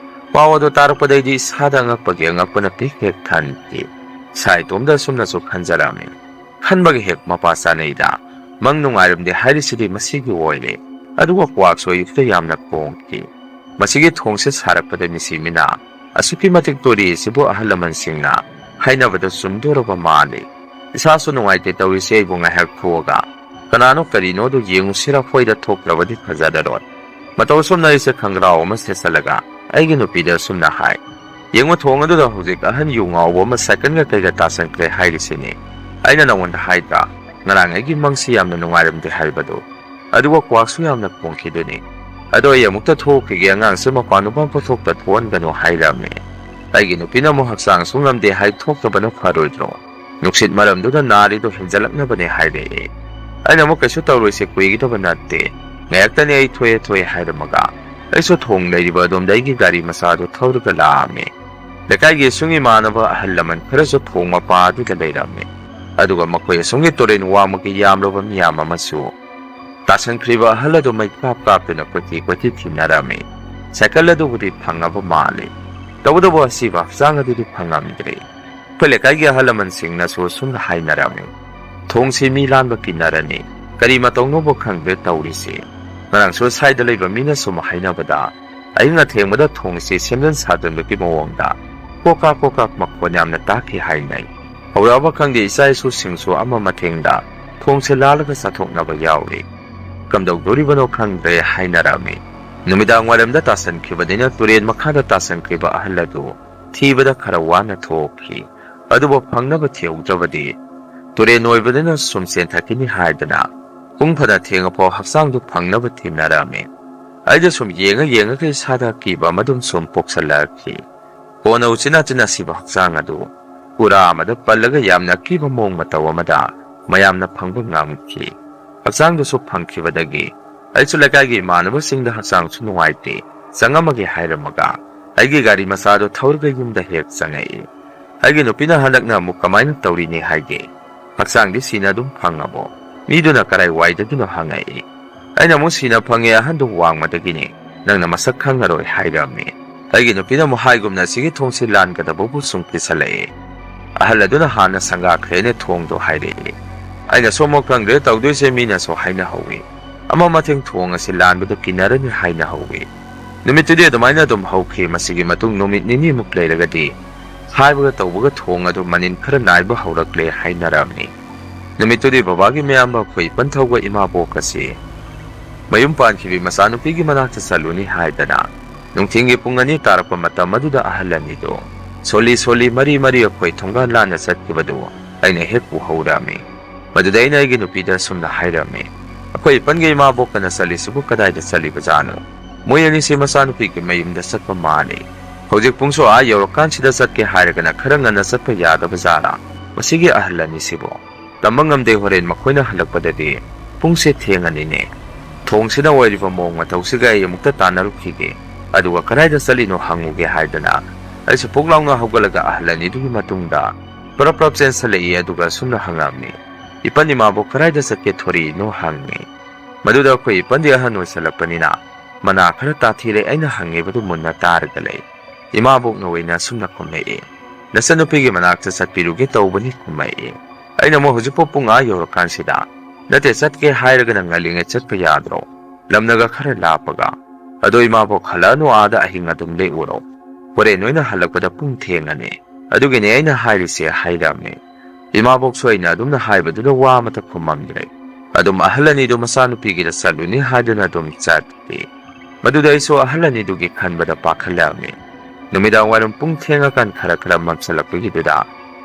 ꯄꯥꯎ ꯑꯗꯨ ꯇꯥꯔꯛꯄꯗꯩꯗꯤ ꯏꯁꯥꯗ ꯑꯉꯛꯄꯒꯤ ꯑꯉꯛꯄꯅ ꯄꯤꯛ ꯍꯦꯛ ꯊꯟꯈꯤ꯫ ꯏꯁꯥ ꯏꯇꯣꯝꯗ ꯑꯁꯨꯝꯅꯁꯨ ꯈꯟꯖꯔꯝꯃꯤ꯫ ꯈꯟꯕꯒ ꯍꯦꯛ ꯃꯄꯥ ꯆꯥꯅꯩꯗ꯫ ꯃꯪ ꯅꯨꯡꯉꯥꯏꯔꯝꯗꯦ ꯍꯥꯏꯔꯤꯁꯤꯗꯤ ꯃꯁꯤꯒꯤ ꯑꯣꯏꯔꯦ꯫ ꯑꯗꯨꯒ ꯀ꯭ꯋꯥꯛꯁꯨ ꯑꯌꯨꯛꯇ ꯌꯥꯝꯅ ꯈꯣꯡꯈꯤ꯫ ꯃꯁꯤꯒꯤ ꯊꯣꯡꯁꯦ ꯁꯥꯔꯛꯄꯗ ꯃꯤꯁꯤ ꯃꯤꯅ ꯑꯁꯨꯛꯀꯤ ꯃꯇꯤꯛ ꯇꯨꯔꯤ ꯑꯁꯤꯕꯨ ꯑꯍꯜ ꯂꯃꯟꯁꯤꯡꯅ ꯍꯥꯏꯅꯕꯗ ꯆꯨꯝꯗꯣꯔꯕ ꯃꯥꯜꯂꯤ꯫ ꯏꯁꯥꯁꯨ ꯅꯨꯡꯉꯥꯏꯇꯦ ꯇꯧꯔꯤꯁꯦ, ꯑꯩꯕꯨ ꯉꯥꯏꯍꯥꯛ ꯊꯣꯛꯑꯒ ꯀꯅꯥꯅꯣ ꯀꯔꯤꯅꯣꯗꯨ ꯌꯦꯡꯉꯨꯁꯤꯔ, ꯍꯣꯏꯗ ꯊꯣꯛꯇ꯭ꯔꯕꯗꯤ ꯐꯖꯔꯔꯣꯏ꯫ ꯃꯇꯧ ꯑꯁꯨꯝꯅ ꯑꯩꯁꯦ ꯈꯪꯒ꯭ꯔꯥꯎ ꯑꯃ ꯁꯦꯠꯆꯜꯂꯒ ꯑꯩꯒꯤ ꯅꯨꯄꯤꯗ ꯑꯁꯨꯝꯅ ꯍꯥꯏ, "ꯌꯦꯡꯉꯨ, ꯊꯣꯡ ꯑꯗꯨꯗ ꯍꯧꯖꯤꯛ ꯑꯍꯟ ꯌꯨ ꯉꯥꯎꯕ ꯑꯃ ꯁꯥꯏꯀꯜꯒ ꯀꯩꯒ ꯇꯥꯁꯟꯈ꯭ꯔꯦ ꯍꯥꯏꯔꯤꯁꯤꯅꯤ꯫ ꯑꯩꯅ ꯅꯉꯣꯟꯗ ꯍꯥꯏꯗ꯭ꯔꯥ, ꯉꯔꯥꯡ ꯑꯩꯒꯤ ꯃꯪꯁꯤ ꯌꯥꯝꯅ ꯅꯨꯡꯉꯥꯏꯔꯝꯗꯦ ꯍꯥꯏꯕꯗꯨ? ꯑꯗꯨꯒ ꯀ꯭ꯋꯥꯛꯁꯨ ꯌꯥꯝꯅ ꯈꯣꯡꯈꯤꯗꯨꯅꯤ꯫ ꯑꯗꯣ ꯑꯩ ꯑꯃꯨꯛꯇ ꯊꯣꯛꯈꯤꯒꯦ, ꯑꯉꯥꯡꯁꯦ ꯃꯄꯥꯟ ꯅꯨꯄꯥ ꯄꯨꯊꯣꯛꯇ ꯊꯣꯛꯍꯟꯒꯅꯨ" ꯍꯥꯏꯔꯝꯃꯤ꯫ ꯑꯩꯒꯤ ꯅꯨꯄꯤꯅ ꯑꯃꯨꯛ ꯍꯛꯆꯥꯡꯁꯨ ꯉꯝꯗꯦ ꯍꯥꯏ ꯊꯣꯛꯇꯕꯅ ꯐꯔꯣꯏꯗ꯭ꯔꯣ? ꯅꯨꯡꯁꯤꯠ ꯃꯔꯝꯗꯨꯅ ꯅꯥꯔꯤꯗꯣ ꯍꯦꯟꯖꯜꯂꯛꯅꯕꯅꯦ ꯍꯥꯏꯔꯛꯑꯦ꯫ ꯑꯩꯅ ꯑꯃꯨꯛ ꯀꯩꯁꯨ ꯇꯧꯔꯣꯏꯁꯦ, ꯀꯨꯏꯒꯗꯕ ꯅꯠꯇꯦ, ꯉꯥꯏꯍꯥꯛꯇꯅꯦ ꯑꯩ ꯊꯣꯛꯑꯦ ꯊꯣꯛꯑꯦ ꯍꯥꯏꯔꯝꯃꯒ ꯑꯩꯁꯨ ꯊꯣꯡ ꯂꯩꯔꯤꯕ ꯑꯗꯣꯝꯗ ꯑꯩꯒꯤ ꯒꯥꯔꯤ ꯃꯆꯥꯗꯨ ꯊꯧꯔꯒ ꯂꯥꯛꯑꯝꯃꯤ꯫ ꯂꯩꯀꯥꯏꯒꯤ ꯏꯁꯨꯡ ꯏꯃꯥꯟꯅꯕ ꯑꯍꯜ ꯂꯃꯟ ꯈꯔꯁꯨ ꯊꯣꯡ ꯃꯄꯥ ꯑꯗꯨꯗ ꯂꯩꯔꯝꯃꯤ꯫ ꯑꯗꯨꯒ ꯃꯈꯣꯏ ꯑꯁꯣꯝꯒꯤ ꯇꯨꯔꯦꯟ ꯋꯥꯡꯃꯒꯤ ꯌꯥꯝꯂꯕ ꯃꯤꯌꯥꯝ ꯑꯃꯁꯨ ꯇꯥꯁꯟꯈ꯭ꯔꯤꯕ ꯑꯍꯜ ꯑꯗꯨ ꯃꯩ ꯀꯥꯞ ꯀꯥꯞꯇꯨꯅ ꯀꯣꯏꯊꯤ ꯀꯣꯏꯊꯤ ꯊꯤꯅꯔꯝꯃꯤ꯫ ꯁꯥꯏꯀꯜ ꯑꯗꯨꯕꯨꯗꯤ ꯐꯪꯉꯕ ꯃꯥꯜꯂꯤ꯫ ꯇꯧꯕꯇꯕꯨ ꯑꯁꯤꯕ ꯍꯛꯆꯥꯡ ꯑꯗꯨꯗꯤ ꯐꯪꯉꯝꯗ꯭ꯔꯦ꯫ ꯑꯩꯈꯣꯏ ꯂꯩꯀꯥꯏꯒꯤ ꯑꯍꯜ ꯂꯃꯟꯁꯤꯡꯅꯁꯨ ꯑꯁꯨꯝꯅ ꯍꯥꯏꯅꯔꯝꯃꯤ, "ꯊꯣꯡꯁꯤ ꯃꯤ ꯂꯥꯟꯕ ꯀꯤꯟꯅꯔꯅꯤ, ꯀꯔꯤ ꯃꯇꯧꯅꯣꯕꯨ ꯈꯪꯗ꯭ꯔꯦ ꯇꯧꯔꯤꯁꯦ"꯫ ꯉꯔꯥꯡꯁꯨ ꯁ꯭ꯋꯥꯏꯗ ꯂꯩꯕ ꯃꯤꯅ ꯁꯨꯝ ꯍꯥꯏꯅꯕꯗ, ꯑꯍꯤꯡ ꯑꯊꯦꯡꯕꯗ ꯊꯣꯡꯁꯤ ꯁꯦꯝꯖꯤꯟ ꯁꯥꯖꯤꯟꯕꯒꯤ ꯃꯑꯣꯡꯗ ꯀꯣꯀꯥꯛ ꯀꯣꯀꯥꯛ ꯃꯈꯣꯟ ꯌꯥꯝꯅ ꯇꯥꯈꯤ ꯍꯥꯏꯅꯩ꯫ ꯍꯧꯔꯛꯑꯕ ꯈꯪꯗꯦ, ꯏꯆꯥ ꯏꯁꯨꯁꯤꯡꯁꯨ ꯑꯃ ꯃꯊꯦꯡꯗ ꯊꯣꯡꯁꯦ ꯂꯥꯜꯂꯒ ꯆꯥꯊꯣꯛꯅꯕ ꯌꯥꯎꯔꯤ꯫ ꯀꯝꯗꯧꯗꯣꯔꯤꯕꯅꯣ ꯈꯪꯗ꯭ꯔꯦ ꯍꯥꯏꯅꯔꯝꯃꯤ꯫ ꯅꯨꯃꯤꯗꯥꯡ ꯋꯥꯏꯔꯝꯗ ꯇꯥꯁꯟꯈꯤꯕꯅꯤꯅ ꯇꯨꯔꯦꯟ ꯃꯈꯥꯗ ꯇꯥꯁꯟꯈ꯭ꯔꯤꯕ ꯑꯍꯜ ꯑꯗꯨ ꯊꯤꯕꯗ ꯈꯔ ꯋꯥꯅ ꯊꯣꯛꯈꯤ꯫ ꯑꯗꯨꯕꯨ ꯐꯪꯅꯕ ꯊꯤꯍꯧꯗ꯭ꯔꯕꯗꯤ ꯇꯨꯔꯦꯟ ꯑꯣꯏꯕꯅꯤꯅ ꯁꯨꯝ ꯆꯦꯟꯊꯈꯤꯅꯤ ꯍꯥꯏꯗꯅ ꯄꯨꯡ ꯐꯅ ꯊꯦꯡꯉꯐꯥꯎ ꯍꯛꯆꯥꯡꯗꯨ ꯐꯪꯅꯕ ꯊꯤꯅꯔꯝꯃꯤ꯫ ꯑꯩꯗ ꯁꯨꯝ ꯌꯦꯡꯉ ꯌꯦꯡꯉꯒ ꯏꯁꯥꯗ ꯑꯀꯤꯕ ꯑꯃ ꯑꯗꯨꯝ ꯁꯨꯝ ꯄꯣꯛꯁꯜꯂꯛꯈꯤ꯫ ꯀꯣꯟꯅ ꯎꯆꯤꯟ ꯅꯥꯆꯤꯟ ꯑꯁꯤꯕ ꯍꯛꯆꯥꯡ ꯑꯗꯨ ꯎꯔꯥ ꯑꯃꯗ ꯄꯜꯂꯒ ꯌꯥꯝꯅ ꯑꯀꯤꯕ ꯃꯑꯣꯡ ꯃꯇꯧ ꯑꯃꯗ ꯃꯌꯥꯝꯅ ꯐꯪꯕ ꯉꯝꯈꯤ꯫ ꯍꯛꯆꯥꯡꯗꯨꯁꯨ ꯐꯪꯈꯤꯕꯗꯒꯤ ꯑꯩꯁꯨ ꯂꯩꯀꯥꯏꯒꯤ ꯏꯃꯥꯟꯅꯕꯁꯤꯡꯗ ꯍꯛꯆꯥꯡꯁꯨ ꯅꯨꯡꯉꯥꯏꯇꯦ, ꯆꯪꯉꯝꯃꯒꯦ ꯍꯥꯏꯔꯝꯃꯒ ꯑꯩꯒꯤ ꯒꯥꯔꯤ ꯃꯆꯥꯗꯨ ꯊꯧꯔꯒ ꯌꯨꯝꯗ ꯍꯦꯛ ꯆꯪꯉꯛꯏ꯫ ꯑꯩꯒꯤ ꯅꯨꯄꯤꯅ ꯍꯟꯗꯛꯅ ꯑꯃꯨꯛ ꯀꯃꯥꯏꯅ ꯇꯧꯔꯤꯅꯦ ꯍꯥꯏꯒꯦ? "ꯍꯛꯆꯥꯡꯗꯤ ꯁꯤꯅ ꯑꯗꯨꯝ ꯐꯪꯉꯕꯣ? ꯃꯤꯗꯨꯅ ꯀꯔꯥꯏ ꯋꯥꯏꯗꯒꯤꯅꯣ?" ꯍꯪꯉꯛꯏ꯫ ꯑꯩꯅ ꯑꯃꯨꯛ ꯁꯤꯅ ꯐꯪꯉꯦ, ꯑꯍꯟꯗꯨ ꯋꯥꯡꯃꯗꯒꯤꯅꯦ, ꯅꯪꯅ ꯃꯁꯛ ꯈꯪꯉꯔꯣꯏ ꯍꯥꯏꯔꯝꯃꯤ꯫ ꯑꯩꯒꯤ ꯅꯨꯄꯤꯅ ꯑꯃꯨꯛ ꯍꯥꯏꯒꯨꯝꯅ ꯑꯁꯤꯒꯤ ꯊꯣꯡꯁꯤ ꯂꯥꯟꯒꯗꯕꯕꯨ ꯁꯨꯝ ꯀꯤꯁꯜꯂꯛꯑꯦ꯫ ꯑꯍꯜ ꯑꯗꯨꯅ ꯍꯥꯟꯅ ꯁꯪꯒꯥꯈ꯭ꯔꯦꯅꯦ ꯊꯣꯡꯗꯣ ꯍꯥꯏꯔꯛꯑꯦ꯫ ꯑꯩꯅꯁꯨ ꯑꯃꯨꯛ ꯈꯪꯗ꯭ꯔꯦ ꯇꯧꯗꯣꯏꯁꯦ, ꯃꯤꯅꯁꯨ ꯍꯥꯏꯅꯍꯧꯋꯤ, "ꯑꯃ ꯃꯊꯦꯡ ꯊꯣꯡ ꯑꯁꯤ ꯂꯥꯟꯕꯗ ꯀꯤꯅꯔꯅꯤ" ꯍꯥꯏꯅꯍꯧꯋꯤ꯫ ꯅꯨꯃꯤꯠꯇꯨꯗꯤ ꯑꯗꯨꯃꯥꯏꯅ ꯑꯗꯨꯝ ꯍꯧꯈꯤ꯫ ꯃꯁꯤꯒꯤ ꯃꯇꯨꯡ ꯅꯨꯃꯤꯠ ꯅꯤꯅꯤꯃꯨꯛ ꯂꯩꯔꯒꯗꯤ ꯍꯥꯏꯕꯒ ꯇꯧꯕꯒ ꯊꯣꯡ ꯑꯗꯨ ꯃꯅꯤꯟ ꯈꯔ ꯅꯥꯏꯕ ꯍꯧꯔꯛꯂꯦ ꯍꯥꯏꯅꯔꯝꯃꯤ꯫ ꯅꯨꯃꯤꯠꯇꯨꯗꯤ ꯕꯕꯥꯒꯤ ꯃꯌꯥꯝꯕ ꯑꯩꯈꯣꯏ ꯏꯄꯟꯊꯧꯒ ꯏꯃꯥꯕꯣꯛ ꯑꯁꯤ ꯃꯌꯨꯝ ꯄꯥꯟꯈꯤꯕꯤ ꯃꯆꯥꯅꯨꯄꯤꯒꯤ ꯃꯅꯥꯛꯇ ꯆꯠꯂꯨꯅꯤ ꯍꯥꯏꯗꯅ ꯅꯨꯡꯊꯤꯜꯒꯤ ꯄꯨꯡ ꯑꯅꯤ ꯇꯥꯔꯛꯄ ꯃꯇꯝ ꯑꯗꯨꯗ ꯑꯍꯜ ꯑꯅꯤꯗꯨ ꯁꯣꯜꯂꯤ ꯁꯣꯜꯂꯤ ꯃꯔꯤ ꯃꯔꯤ ꯑꯩꯈꯣꯏ ꯊꯣꯡꯒꯥꯜ ꯂꯥꯟꯅ ꯆꯠꯈꯤꯕꯗꯨ ꯑꯩꯅ ꯍꯦꯛ ꯎꯍꯧꯔꯝꯃꯤ꯫ ꯃꯗꯨꯗ ꯑꯩꯅ ꯑꯩꯒꯤ ꯅꯨꯄꯤꯗ ꯑꯁꯨꯝꯅ ꯍꯥꯏꯔꯝꯃꯤ, "ꯑꯩꯈꯣꯏ ꯏꯄꯟꯒꯤ ꯏꯃꯥꯕꯣꯛꯀꯅ ꯆꯠꯂꯤꯁꯤꯕꯨ ꯀꯗꯥꯏꯗ ꯆꯠꯂꯤꯕꯖꯥꯠꯅꯣ? ꯃꯣꯏ ꯑꯅꯤꯁꯤ ꯃꯆꯥꯅꯨꯄꯤꯒꯤ ꯃꯌꯨꯝꯗ ꯆꯠꯄ ꯃꯥꯜꯂꯤ꯫ ꯍꯧꯖꯤꯛ ꯄꯨꯡꯁꯨ ꯑꯥ ꯌꯧꯔꯀꯥꯟꯁꯤꯗ ꯆꯠꯀꯦ ꯍꯥꯏꯔꯒꯅ ꯈꯔ ꯉꯟꯅ ꯆꯠꯄ ꯌꯥꯗꯕ ꯖꯥꯠꯂꯥ? ꯃꯁꯤꯒꯤ ꯑꯍꯜ ꯑꯅꯤꯁꯤꯕꯨ ꯇꯝꯕ ꯉꯝꯗꯦ, ꯍꯣꯔꯦꯟ ꯃꯈꯣꯏꯅ ꯍꯜꯂꯛꯄꯗꯗꯤ ꯄꯨꯡꯁꯦ ꯊꯦꯡꯉꯅꯤꯅꯦ꯫ ꯊꯣꯡꯁꯤꯅ ꯑꯣꯏꯔꯤꯕ ꯃꯑꯣꯡ ꯃꯇꯧꯁꯤꯒ ꯑꯩ ꯑꯃꯨꯛꯇ ꯇꯥꯟꯅꯔꯨꯈꯤꯒꯦ, ꯑꯗꯨꯒ ꯀꯗꯥꯏꯗ ꯆꯠꯂꯤꯅꯣ ꯍꯪꯉꯨꯒꯦ" ꯍꯥꯏꯗꯅ ꯑꯩꯁꯨ ꯄꯣꯛ ꯂꯥꯎꯅ ꯍꯧꯒꯠꯂꯒ ꯑꯍꯜ ꯑꯅꯤꯗꯨꯒꯤ ꯃꯇꯨꯡꯗ ꯄ꯭ꯔꯞ ꯄ꯭ꯔꯞ ꯆꯦꯟꯁꯤꯜꯂꯛꯏ꯫ ꯑꯗꯨꯒ ꯑꯁꯨꯝꯅ ꯍꯪꯉꯝꯃꯤ, "ꯏꯄꯟ ꯏꯃꯥꯕꯣꯛ ꯀꯗꯥꯏꯗ ꯆꯠꯀꯦ ꯊꯣꯔꯛꯏꯅꯣ?" ꯍꯪꯉꯤ꯫ ꯃꯗꯨꯗ ꯑꯩꯈꯣꯏ ꯏꯄꯟꯗꯤ ꯑꯍꯟ ꯑꯣꯏꯁꯜꯂꯛꯄꯅꯤꯅ ꯃꯅꯥ ꯈꯔ ꯇꯥꯊꯤꯔꯦ꯫ ꯑꯩꯅ ꯍꯪꯉꯤꯕꯗꯨ ꯃꯨꯟꯅ ꯇꯥꯔꯒ ꯂꯩ꯫ ꯏꯃꯥꯕꯣꯛꯅ ꯑꯣꯏꯅ ꯑꯁꯨꯝꯅ ꯈꯨꯝꯂꯛꯏ, "ꯅꯆꯟꯅꯨꯄꯤꯒꯤ ꯃꯅꯥꯛꯇ ꯆꯠꯄꯤꯔꯨꯒꯦ ꯇꯧꯕꯅꯤ" ꯈꯨꯝꯃꯛꯏ꯫ ꯑꯩꯅ ꯑꯃꯨꯛ ꯍꯧꯖꯤꯛꯄꯨ ꯄꯨꯡ ꯑꯥ ꯌꯧꯔꯀꯥꯟꯁꯤꯗ, "ꯅꯠꯇꯦ, ꯆꯠꯀꯦ ꯍꯥꯏꯔꯒꯅ ꯉꯜꯂꯤꯉꯩ ꯆꯠꯄ ꯌꯥꯗ꯭ꯔꯣ? ꯂꯝꯅꯒ ꯈꯔ ꯂꯥꯞꯄꯒ꯫ ꯑꯗꯣ ꯏꯃꯥꯕꯣꯛ ꯍꯜꯂꯛꯑꯅꯨ, ꯑꯥꯗ ꯑꯍꯤꯡ ꯑꯗꯨꯝ ꯂꯦꯛꯎꯔꯣ꯫ ꯍꯣꯔꯦꯟ ꯅꯣꯏꯅ ꯍꯜꯂꯛꯄꯗ ꯄꯨꯡ ꯊꯦꯡꯉꯅꯤ꯫ ꯑꯗꯨꯒꯤꯅꯦ ꯑꯩꯅ ꯍꯥꯏꯔꯤꯁꯦ" ꯍꯥꯏꯔꯝꯃꯤ꯫ ꯏꯃꯥꯕꯣꯛꯁꯨ ꯑꯩꯅ ꯑꯗꯨꯝꯅ ꯍꯥꯏꯕꯗꯨꯗ ꯋꯥ ꯑꯃꯠꯇ ꯈꯨꯝꯃꯝꯗ꯭ꯔꯦ꯫ ꯑꯗꯨꯝ ꯑꯍꯜ ꯑꯅꯤꯗꯨ ꯃꯆꯥꯅꯨꯄꯤꯒꯤꯗ ꯆꯠꯂꯨꯅꯤ ꯍꯥꯏꯗꯨꯅ ꯑꯗꯨꯝ ꯆꯠꯈꯤ꯫ ꯃꯗꯨꯗ ꯑꯩꯁꯨ ꯑꯍꯜ ꯑꯅꯤꯗꯨꯒꯤ ꯈꯟꯕꯗ ꯄꯥꯈꯠꯂꯛꯑꯝꯃꯤ꯫ ꯅꯨꯃꯤꯗꯥꯡ ꯋꯥꯏꯔꯝ ꯄꯨꯡ ꯊꯦꯡꯉꯀꯥꯟ ꯈꯔ ꯈꯔ ꯃꯝꯁꯤꯜꯂꯛꯄꯒꯤꯗꯨꯗ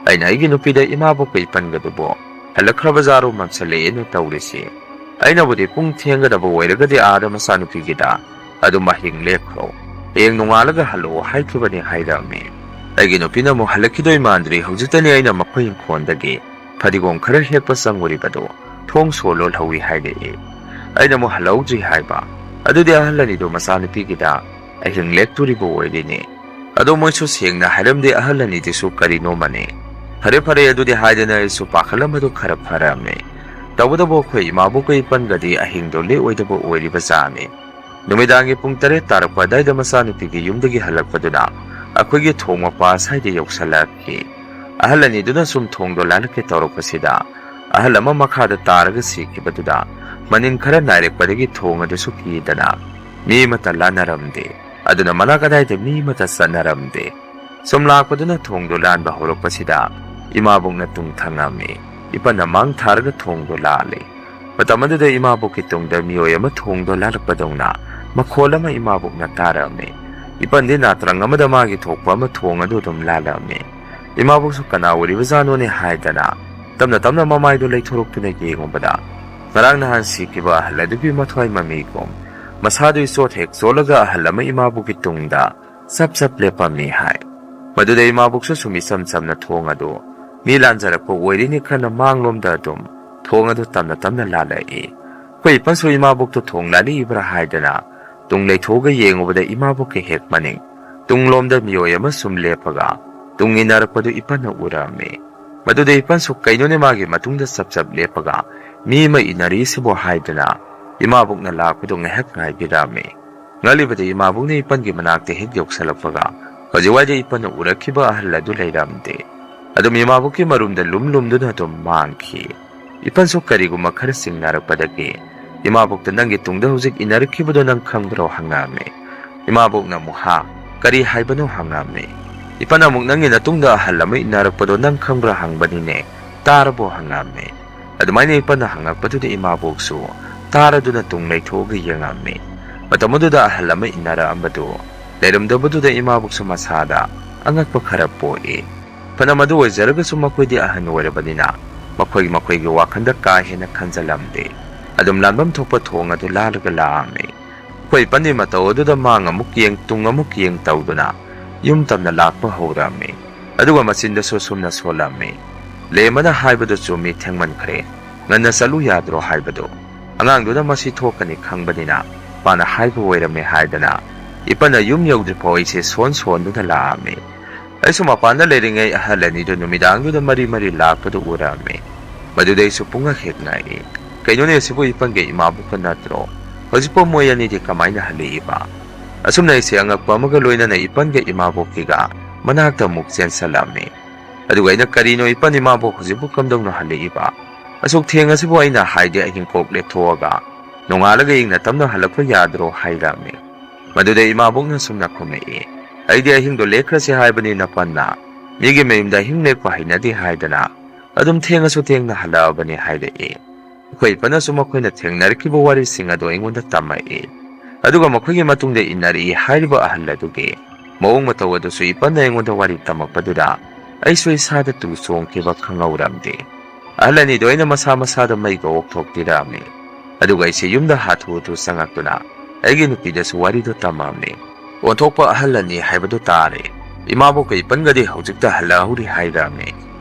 ꯑꯩꯅ ꯑꯩꯒꯤ ꯅꯨꯄꯤꯗ, "ꯏꯃꯥꯕꯣꯛꯀ ꯏꯄꯟꯒꯗꯨꯕꯨ ꯍꯜꯂꯛꯈ꯭ꯔꯕꯖꯥꯔꯣ? ꯃꯝꯁꯤꯜꯂꯛꯑꯦꯅ ꯇꯧꯔꯤꯁꯤ꯫ ꯑꯩꯅꯕꯨꯗꯤ ꯄꯨꯡ ꯊꯦꯡꯒꯗꯕ ꯑꯣꯏꯔꯒꯗꯤ ꯑꯥꯗ ꯃꯆꯥꯅꯨꯄꯤꯒꯤꯗ ꯑꯗꯨꯝ ꯑꯍꯤꯡ ꯂꯦꯛꯈ꯭ꯔꯣ, ꯍꯌꯦꯡ ꯅꯣꯡꯉꯥꯜꯂꯒ ꯍꯜꯂꯛꯑꯣ ꯍꯥꯏꯈꯤꯕꯅꯤ" ꯍꯥꯏꯔꯛꯑꯝꯃꯤ꯫ ꯑꯩꯒꯤ ꯅꯨꯄꯤꯅ ꯑꯃꯨꯛ, "ꯍꯜꯂꯛꯈꯤꯗꯣꯏ ꯃꯥꯟꯗ꯭ꯔꯤ, ꯍꯧꯖꯤꯛꯇꯅꯤ ꯑꯩꯅ ꯃꯈꯣꯏ ꯏꯪꯈꯣꯜꯗꯒꯤ ꯐꯗꯤꯒꯣꯝ ꯈꯔ ꯍꯦꯛꯄ ꯆꯪꯉꯨꯔꯤꯕꯗꯨ ꯊꯣꯡ ꯁꯣ ꯂꯣꯜꯍꯧꯏ" ꯍꯥꯏꯔꯛꯏ꯫ ꯑꯩꯅ ꯑꯃꯨꯛ, "ꯍꯜꯍꯧꯗ꯭ꯔꯤ ꯍꯥꯏꯕ? ꯑꯗꯨꯗꯤ ꯑꯍꯜ ꯑꯅꯤꯗꯨ ꯃꯆꯥꯅꯨꯄꯤꯒꯤꯗ ꯑꯍꯤꯡ ꯂꯦꯛꯇꯣꯔꯤꯕ ꯑꯣꯏꯔꯤꯅꯦ꯫ ꯑꯗꯣ ꯃꯣꯏꯁꯨ ꯁꯦꯡꯅ ꯍꯥꯏꯔꯝꯗꯦ ꯑꯍꯜ ꯑꯅꯤꯗꯨꯁꯨ ꯀꯔꯤꯅꯣꯃꯅꯦ꯫ ꯐꯔꯦ ꯐꯔꯦ ꯑꯗꯨꯗꯤ" ꯍꯥꯏꯗꯅ ꯑꯩꯁꯨ ꯄꯥꯈꯠꯂꯝꯕꯗꯨ ꯈꯔ ꯐꯔꯝꯃꯦ꯫ ꯇꯧꯕꯇꯕꯨ ꯑꯩꯈꯣꯏ ꯏꯃꯥꯕꯣꯛꯀ ꯏꯄꯟꯒꯗꯤ ꯑꯍꯤꯡꯗꯣ ꯂꯦꯛꯑꯣꯏꯗꯕ ꯑꯣꯏꯔꯤꯕ ꯖꯥꯠꯅꯤ꯫ ꯅꯨꯃꯤꯗꯥꯡꯒꯤ ꯄꯨꯡ ꯇꯔꯦꯠ ꯇꯥꯔꯛꯄ ꯑꯗꯥꯏꯗ ꯃꯆꯥꯅꯨꯄꯤꯒꯤ ꯌꯨꯝꯗꯒꯤ ꯍꯜꯂꯛꯄꯗꯨꯅ ꯑꯩꯈꯣꯏꯒꯤ ꯊꯣꯡ ꯃꯄꯥ ꯁ꯭ꯋꯥꯏꯗ ꯌꯧꯁꯜꯂꯛꯈꯤ꯫ ꯑꯍꯜ ꯑꯅꯤꯗꯨꯅ ꯁꯨꯝ ꯊꯣꯡꯗꯣ ꯂꯥꯜꯂꯛꯀꯦ ꯇꯧꯔꯛꯄꯁꯤꯗ ꯑꯍꯜ ꯑꯃ ꯃꯈꯥꯗ ꯇꯥꯔꯒ ꯁꯤꯈꯤꯕꯗꯨꯗ ꯃꯅꯤꯟ ꯈꯔ ꯅꯥꯏꯔꯛꯄꯗꯒꯤ ꯊꯣꯡ ꯑꯗꯨꯁꯨ ꯀꯤꯗꯅ ꯃꯤ ꯑꯃꯠꯇ ꯂꯥꯟꯅꯔꯝꯗꯦ꯫ ꯑꯗꯨꯅ ꯃꯅꯥꯛ ꯑꯗꯥꯏꯗ ꯃꯤ ꯑꯃꯠꯇ ꯆꯠꯅꯔꯝꯗꯦ꯫ ꯁꯨꯝ ꯂꯥꯛꯄꯗꯨꯅ ꯊꯣꯡꯗꯣ ꯂꯥꯟꯕ ꯍꯧꯔꯛꯄꯁꯤꯗ ꯏꯃꯥꯕꯣꯛꯅ ꯇꯨꯡ ꯊꯪꯉꯝꯃꯤ꯫ ꯏꯄꯟꯅ ꯃꯥꯡ ꯊꯥꯔꯒ ꯊꯣꯡꯗꯣ ꯂꯥꯜꯂꯤ꯫ ꯃꯇꯝ ꯑꯗꯨꯗ ꯏꯃꯥꯕꯣꯛꯀꯤ ꯇꯨꯡꯗ ꯃꯤꯑꯣꯏ ꯑꯃ ꯊꯣꯡꯗꯣ ꯂꯥꯜꯂꯛꯄꯗꯧꯅ ꯃꯈꯣꯜ ꯑꯃ ꯏꯃꯥꯕꯣꯛꯅ ꯇꯥꯔꯝꯃꯤ꯫ ꯏꯄꯟꯗꯤ ꯅꯥꯇ꯭ꯔꯪ ꯑꯃꯗ ꯃꯥꯒꯤ ꯊꯣꯛꯄ ꯑꯃ ꯊꯣꯡ ꯑꯗꯨ ꯑꯗꯨꯝ ꯂꯥꯜꯂꯝꯃꯤ꯫ ꯏꯃꯥꯕꯣꯛꯁꯨ ꯀꯅꯥ ꯑꯣꯏꯔꯤꯕꯖꯥꯠꯅꯣꯅꯦ ꯍꯥꯏꯗꯅ ꯇꯞꯅ ꯇꯞꯅ ꯃꯃꯥꯏꯗꯨ ꯂꯩꯊꯣꯔꯛꯇꯨꯅ ꯌꯦꯡꯉꯨꯕꯗ ꯉꯔꯥꯡ ꯅꯍꯥꯟ ꯁꯤꯈꯤꯕ ꯑꯍꯜ ꯑꯗꯨꯒꯤ ꯃꯊ꯭ꯋꯥꯏ ꯃꯃꯤꯒꯨꯝ ꯃꯁꯥꯗꯨ ꯏꯆꯣꯠ ꯍꯦꯛ ꯆꯣꯠꯂꯒ ꯑꯍꯜ ꯑꯃ ꯏꯃꯥꯕꯣꯛꯀꯤ ꯇꯨꯡꯗ ꯆꯞ ꯆꯞ ꯂꯦꯞꯄꯝꯃꯤ ꯍꯥꯏ꯫ ꯃꯗꯨꯗ ꯏꯃꯥꯕꯣꯛꯁꯨ ꯁꯨꯝ ꯏꯆꯝ ꯆꯝꯅ ꯊꯣꯡ ꯑꯗꯨ ꯃꯤ ꯂꯥꯟꯖꯔꯛꯄ ꯑꯣꯏꯔꯤꯅꯤ ꯈꯟꯅ ꯃꯥꯡꯂꯣꯝꯗ ꯑꯗꯨꯝ ꯊꯣꯡ ꯑꯗꯨ ꯇꯞꯅ ꯇꯞꯅ ꯂꯥꯜꯂꯛꯏ꯫ ꯑꯩꯈꯣꯏ ꯏꯄꯟꯁꯨ ꯏꯃꯥꯕꯣꯛꯇꯨ ꯊꯣꯡ ꯂꯥꯜꯂꯛꯏꯕ꯭ꯔꯥ ꯍꯥꯏꯗꯅ ꯇꯨꯡ ꯂꯩꯊꯣꯛꯑꯒ ꯌꯦꯡꯉꯨꯕꯗ ꯏꯃꯥꯕꯣꯛꯀꯤ ꯍꯦꯛ ꯃꯅꯤꯡ ꯇꯨꯡꯂꯣꯝꯗ ꯃꯤꯑꯣꯏ ꯑꯃ ꯁꯨꯝ ꯂꯦꯞꯄꯒ ꯇꯨꯡ ꯏꯟꯅꯔꯛꯄꯗꯨ ꯏꯄꯟꯅ ꯎꯔꯝꯃꯤ꯫ ꯃꯗꯨꯗ ꯏꯄꯟꯁꯨ ꯀꯩꯅꯣꯅꯦ ꯃꯥꯒꯤ ꯃꯇꯨꯡꯗ ꯆꯞ ꯆꯞ ꯂꯦꯞꯄꯒ ꯃꯤ ꯑꯃ ꯏꯟꯅꯔꯤꯁꯤꯕꯨ ꯍꯥꯏꯗꯨꯅ ꯏꯃꯥꯕꯣꯛꯅ ꯂꯥꯛꯄꯗꯨ ꯉꯥꯏꯍꯥꯛ ꯉꯥꯏꯕꯤꯔꯝꯃꯤ꯫ ꯉꯜꯂꯤꯕꯗ ꯏꯃꯥꯕꯣꯛꯅ ꯏꯄꯟꯒꯤ ꯃꯅꯥꯛꯇ ꯍꯦꯛ ꯌꯧꯁꯜꯂꯛꯄꯒ ꯍꯧꯖꯤꯛꯋꯥꯏꯗ ꯏꯄꯟꯅ ꯎꯔꯛꯈꯤꯕ ꯑꯍꯜ ꯑꯗꯨ ꯂꯩꯔꯝꯗꯦ꯫ ꯑꯗꯨꯝ ꯏꯃꯥꯕꯣꯛꯀꯤ ꯃꯔꯨꯝꯗ ꯂꯨꯝ ꯂꯨꯝꯗꯨꯅ ꯑꯗꯨꯝ ꯃꯥꯡꯈꯤ꯫ ꯏꯄꯟꯁꯨ ꯀꯔꯤꯒꯨꯝꯕ ꯈꯔ ꯆꯤꯡꯅꯔꯛꯄꯗꯒꯤ ꯏꯃꯥꯕꯣꯛꯇ "ꯅꯪꯒꯤ ꯇꯨꯡꯗ ꯍꯧꯖꯤꯛ ꯏꯟꯅꯔꯛꯈꯤꯕꯗꯣ ꯅꯪ ꯈꯪꯕ꯭ꯔꯣ?" ꯍꯪꯉꯛꯑꯝꯃꯤ꯫ ꯏꯃꯥꯕꯣꯛꯅ ꯑꯃꯨꯛ "ꯍꯥ? ꯀꯔꯤ ꯍꯥꯏꯕꯅꯣ?" ꯍꯪꯉꯛꯑꯝꯃꯤ꯫ ꯏꯄꯟꯅ ꯑꯃꯨꯛ "ꯅꯪꯒꯤ ꯅꯇꯨꯡꯗ ꯑꯍꯜ ꯑꯃ ꯏꯟꯅꯔꯛꯄꯗꯣ ꯅꯪ ꯈꯪꯕ꯭ꯔꯥ ꯍꯪꯕꯅꯤꯅꯦ, ꯇꯥꯔꯕꯣ?" ꯍꯪꯉꯛꯑꯝꯃꯤ꯫ ꯑꯗꯨꯃꯥꯏꯅ ꯏꯄꯟꯅ ꯍꯪꯉꯛꯄꯗꯨꯗ ꯏꯃꯥꯕꯣꯛꯁꯨ ꯇꯥꯔꯗꯨꯅ ꯇꯨꯡ ꯂꯩꯊꯣꯛꯑꯒ ꯌꯦꯡꯉꯝꯃꯤ꯫ ꯃꯇꯝ ꯑꯗꯨꯗ ꯑꯍꯜ ꯑꯃ ꯏꯟꯅꯔꯛꯑꯝꯕꯗꯨ ꯂꯩꯔꯝꯗꯕꯗꯨꯗ ꯏꯃꯥꯕꯣꯛꯁꯨ ꯃꯁꯥꯗ ꯑꯉꯛꯄ ꯈꯔ ꯄꯣꯛꯏ꯫ ꯐꯅ ꯃꯗꯨ ꯑꯣꯏꯖꯔꯒꯁꯨ ꯃꯈꯣꯏꯗꯤ ꯑꯍꯟ ꯑꯣꯏꯔꯕꯅꯤꯅ ꯃꯈꯣꯏ ꯃꯈꯣꯏꯒꯤ ꯋꯥꯈꯜꯗ ꯀꯥ ꯍꯦꯟꯅ ꯈꯟꯖꯜꯂꯝꯗꯦ꯫ ꯑꯗꯨꯝ ꯂꯥꯟꯐꯝ ꯊꯣꯛꯄ ꯊꯣꯡ ꯑꯗꯨ ꯂꯥꯜꯂꯒ ꯂꯥꯛꯑꯝꯃꯤ꯫ ꯑꯩꯈꯣꯏ ꯏꯄꯟꯗꯤ ꯃꯇꯧ ꯑꯗꯨꯗ ꯃꯥꯡ ꯑꯃꯨꯛ ꯌꯦꯡ ꯇꯨꯡ ꯑꯃꯨꯛ ꯌꯦꯡ ꯇꯧꯗꯨꯅ ꯌꯨꯝ ꯇꯝꯅ ꯂꯥꯛꯄ ꯍꯧꯔꯝꯃꯤ꯫ ꯑꯗꯨꯒ ꯃꯆꯤꯟꯗꯁꯨ ꯁꯨꯝꯅ ꯁꯣꯜꯂꯝꯃꯤ, "ꯂꯦꯝꯕꯅ ꯍꯥꯏꯕꯗꯨ ꯆꯨꯝꯃꯤ, ꯊꯦꯡꯃꯟꯈ꯭ꯔꯦ꯫ ꯉꯟꯅ ꯆꯠꯂꯨ ꯌꯥꯗ꯭ꯔꯣ ꯍꯥꯏꯕꯗꯨ? ꯑꯉꯥꯡꯗꯨꯅ ꯃꯁꯤ ꯊꯣꯛꯀꯅꯤ ꯈꯪꯕꯅꯤꯅ ꯃꯥꯅ ꯍꯥꯏꯕ ꯑꯣꯏꯔꯝꯃꯦ" ꯍꯥꯏꯗꯅ ꯏꯄꯟꯅ ꯌꯨꯝ ꯌꯧꯗ꯭ꯔꯤꯐꯥꯎ ꯑꯩꯁꯦ ꯁꯣꯟ ꯁꯣꯟꯗꯨꯅ ꯂꯥꯛꯑꯝꯃꯤ꯫ ꯑꯩꯁꯨ ꯃꯄꯥꯟꯗ ꯂꯩꯔꯤꯉꯩ ꯑꯍꯜ ꯑꯅꯤꯗꯨ ꯅꯨꯃꯤꯗꯥꯡꯗꯨꯗ ꯃꯔꯤ ꯃꯔꯤ ꯂꯥꯛꯄꯗꯨ ꯎꯔꯛꯑꯝꯃꯤ꯫ ꯃꯗꯨꯗ ꯑꯩꯁꯨ ꯄꯨꯡꯉꯛ ꯍꯦꯛ ꯉꯛꯏ꯫ "ꯀꯩꯅꯣꯅꯦ, ꯁꯤꯕꯨ ꯏꯄꯟꯒ ꯏꯃꯥꯕꯣꯛꯀ ꯅꯠꯇ꯭ꯔꯣ? ꯍꯧꯖꯤꯛꯄꯨ ꯃꯣꯏ ꯑꯅꯤꯗꯤ ꯀꯃꯥꯏꯅ ꯍꯜꯂꯛꯏꯕ?" ꯑꯁꯨꯝꯅ ꯑꯩꯁꯦ ꯑꯉꯛꯄ ꯑꯃꯒ ꯂꯣꯏꯅꯅ ꯏꯄꯟꯒ ꯏꯃꯥꯕꯣꯛꯀꯤꯒ ꯃꯅꯥꯛꯇ ꯑꯃꯨꯛ ꯆꯦꯟꯁꯜꯂꯛꯑꯝꯃꯤ꯫ ꯑꯗꯨꯒ ꯑꯩꯅ "ꯀꯔꯤꯅꯣ, ꯏꯄꯟ ꯏꯃꯥꯕꯣꯛ ꯍꯧꯖꯤꯛꯄꯨ ꯀꯝꯗꯧꯅ ꯍꯜꯂꯛꯏꯕ? "ꯑꯁꯨꯛ ꯊꯦꯡꯉꯁꯤꯕꯨ ꯑꯩꯅ ꯍꯥꯏꯗꯤ ꯑꯍꯤꯡ ꯀꯣꯛ ꯂꯦꯞꯊꯣꯛꯑꯒ ꯅꯣꯡꯉꯥꯜꯂꯒ ꯏꯪꯅ ꯇꯞꯅ ꯍꯜꯂꯛꯄ ꯌꯥꯗ꯭ꯔꯣ?" ꯍꯥꯏꯔꯝꯃꯤ꯫ ꯃꯗꯨꯗ ꯏꯃꯥꯕꯣꯛꯅ ꯁꯨꯝꯅ ꯈꯨꯝꯃꯛꯏ, "ꯑꯩꯗꯤ ꯑꯍꯤꯡꯗꯣ ꯂꯦꯛꯈ꯭ꯔꯁꯤ ꯍꯥꯏꯕꯅꯤ ꯅꯄꯟꯅ꯫ ꯃꯤꯒꯤ ꯃꯌꯨꯝꯗ ꯑꯍꯤꯡ ꯂꯦꯛꯄ ꯍꯩꯅꯗꯦ ꯍꯥꯏꯗꯅ ꯑꯗꯨꯝ ꯊꯦꯡꯉꯁꯨ ꯊꯦꯡꯅ ꯍꯜꯂꯛꯑꯕꯅꯤ" ꯍꯥꯏꯔꯛꯏ꯫ ꯑꯩꯈꯣꯏ ꯏꯄꯟꯅꯁꯨ ꯃꯈꯣꯏꯅ ꯊꯦꯡꯅꯔꯛꯈꯤꯕ ꯋꯥꯔꯤꯁꯤꯡ ꯑꯗꯨ ꯑꯩꯉꯣꯟꯗ ꯇꯝꯃꯛꯏ꯫ ꯑꯗꯨꯒ ꯃꯈꯣꯏꯒꯤ ꯃꯇꯨꯡꯗ ꯏꯟꯅꯔꯛꯏ ꯍꯥꯏꯔꯤꯕ ꯑꯍꯜ ꯑꯗꯨꯒꯤ ꯃꯑꯣꯡ ꯃꯇꯧ ꯑꯗꯨꯁꯨ ꯏꯄꯟꯅ ꯑꯩꯉꯣꯟꯗ ꯋꯥꯔꯤ ꯇꯝꯃꯛꯄꯗꯨꯗ ꯑꯩꯁꯨ ꯏꯁꯥꯗ ꯇꯨ ꯆꯣꯡꯈꯤꯕ ꯈꯪꯍꯧꯔꯝꯗꯦ꯫ ꯑꯍꯜ ꯑꯅꯤꯗꯣ ꯑꯩꯅ ꯃꯁꯥ ꯃꯁꯥꯗ ꯃꯩꯒ ꯑꯣꯛꯊꯣꯛꯄꯤꯔꯛꯑꯝꯃꯤ꯫ ꯑꯗꯨꯒ ꯑꯩꯁꯦ ꯌꯨꯝꯗ ꯍꯥꯊꯨ ꯍꯥꯊꯨ ꯆꯪꯉꯛꯇꯨꯅ ꯑꯩꯒꯤ ꯅꯨꯄꯤꯗꯁꯨ ꯋꯥꯔꯤꯗꯣ ꯇꯝꯃꯝꯃꯤ꯫ "ꯑꯣꯟꯊꯣꯛꯄ ꯑꯍꯜ ꯑꯅꯤ ꯍꯥꯏꯕꯗꯨ ꯇꯥꯔꯦ꯫ ꯏꯃꯥꯕꯣꯛꯀ ꯏꯄꯟꯒꯗꯤ ꯍꯧꯖꯤꯛꯇ ꯍꯜꯂꯛꯍꯧꯔꯤ" ꯍꯥꯏꯔꯝꯃꯤ꯫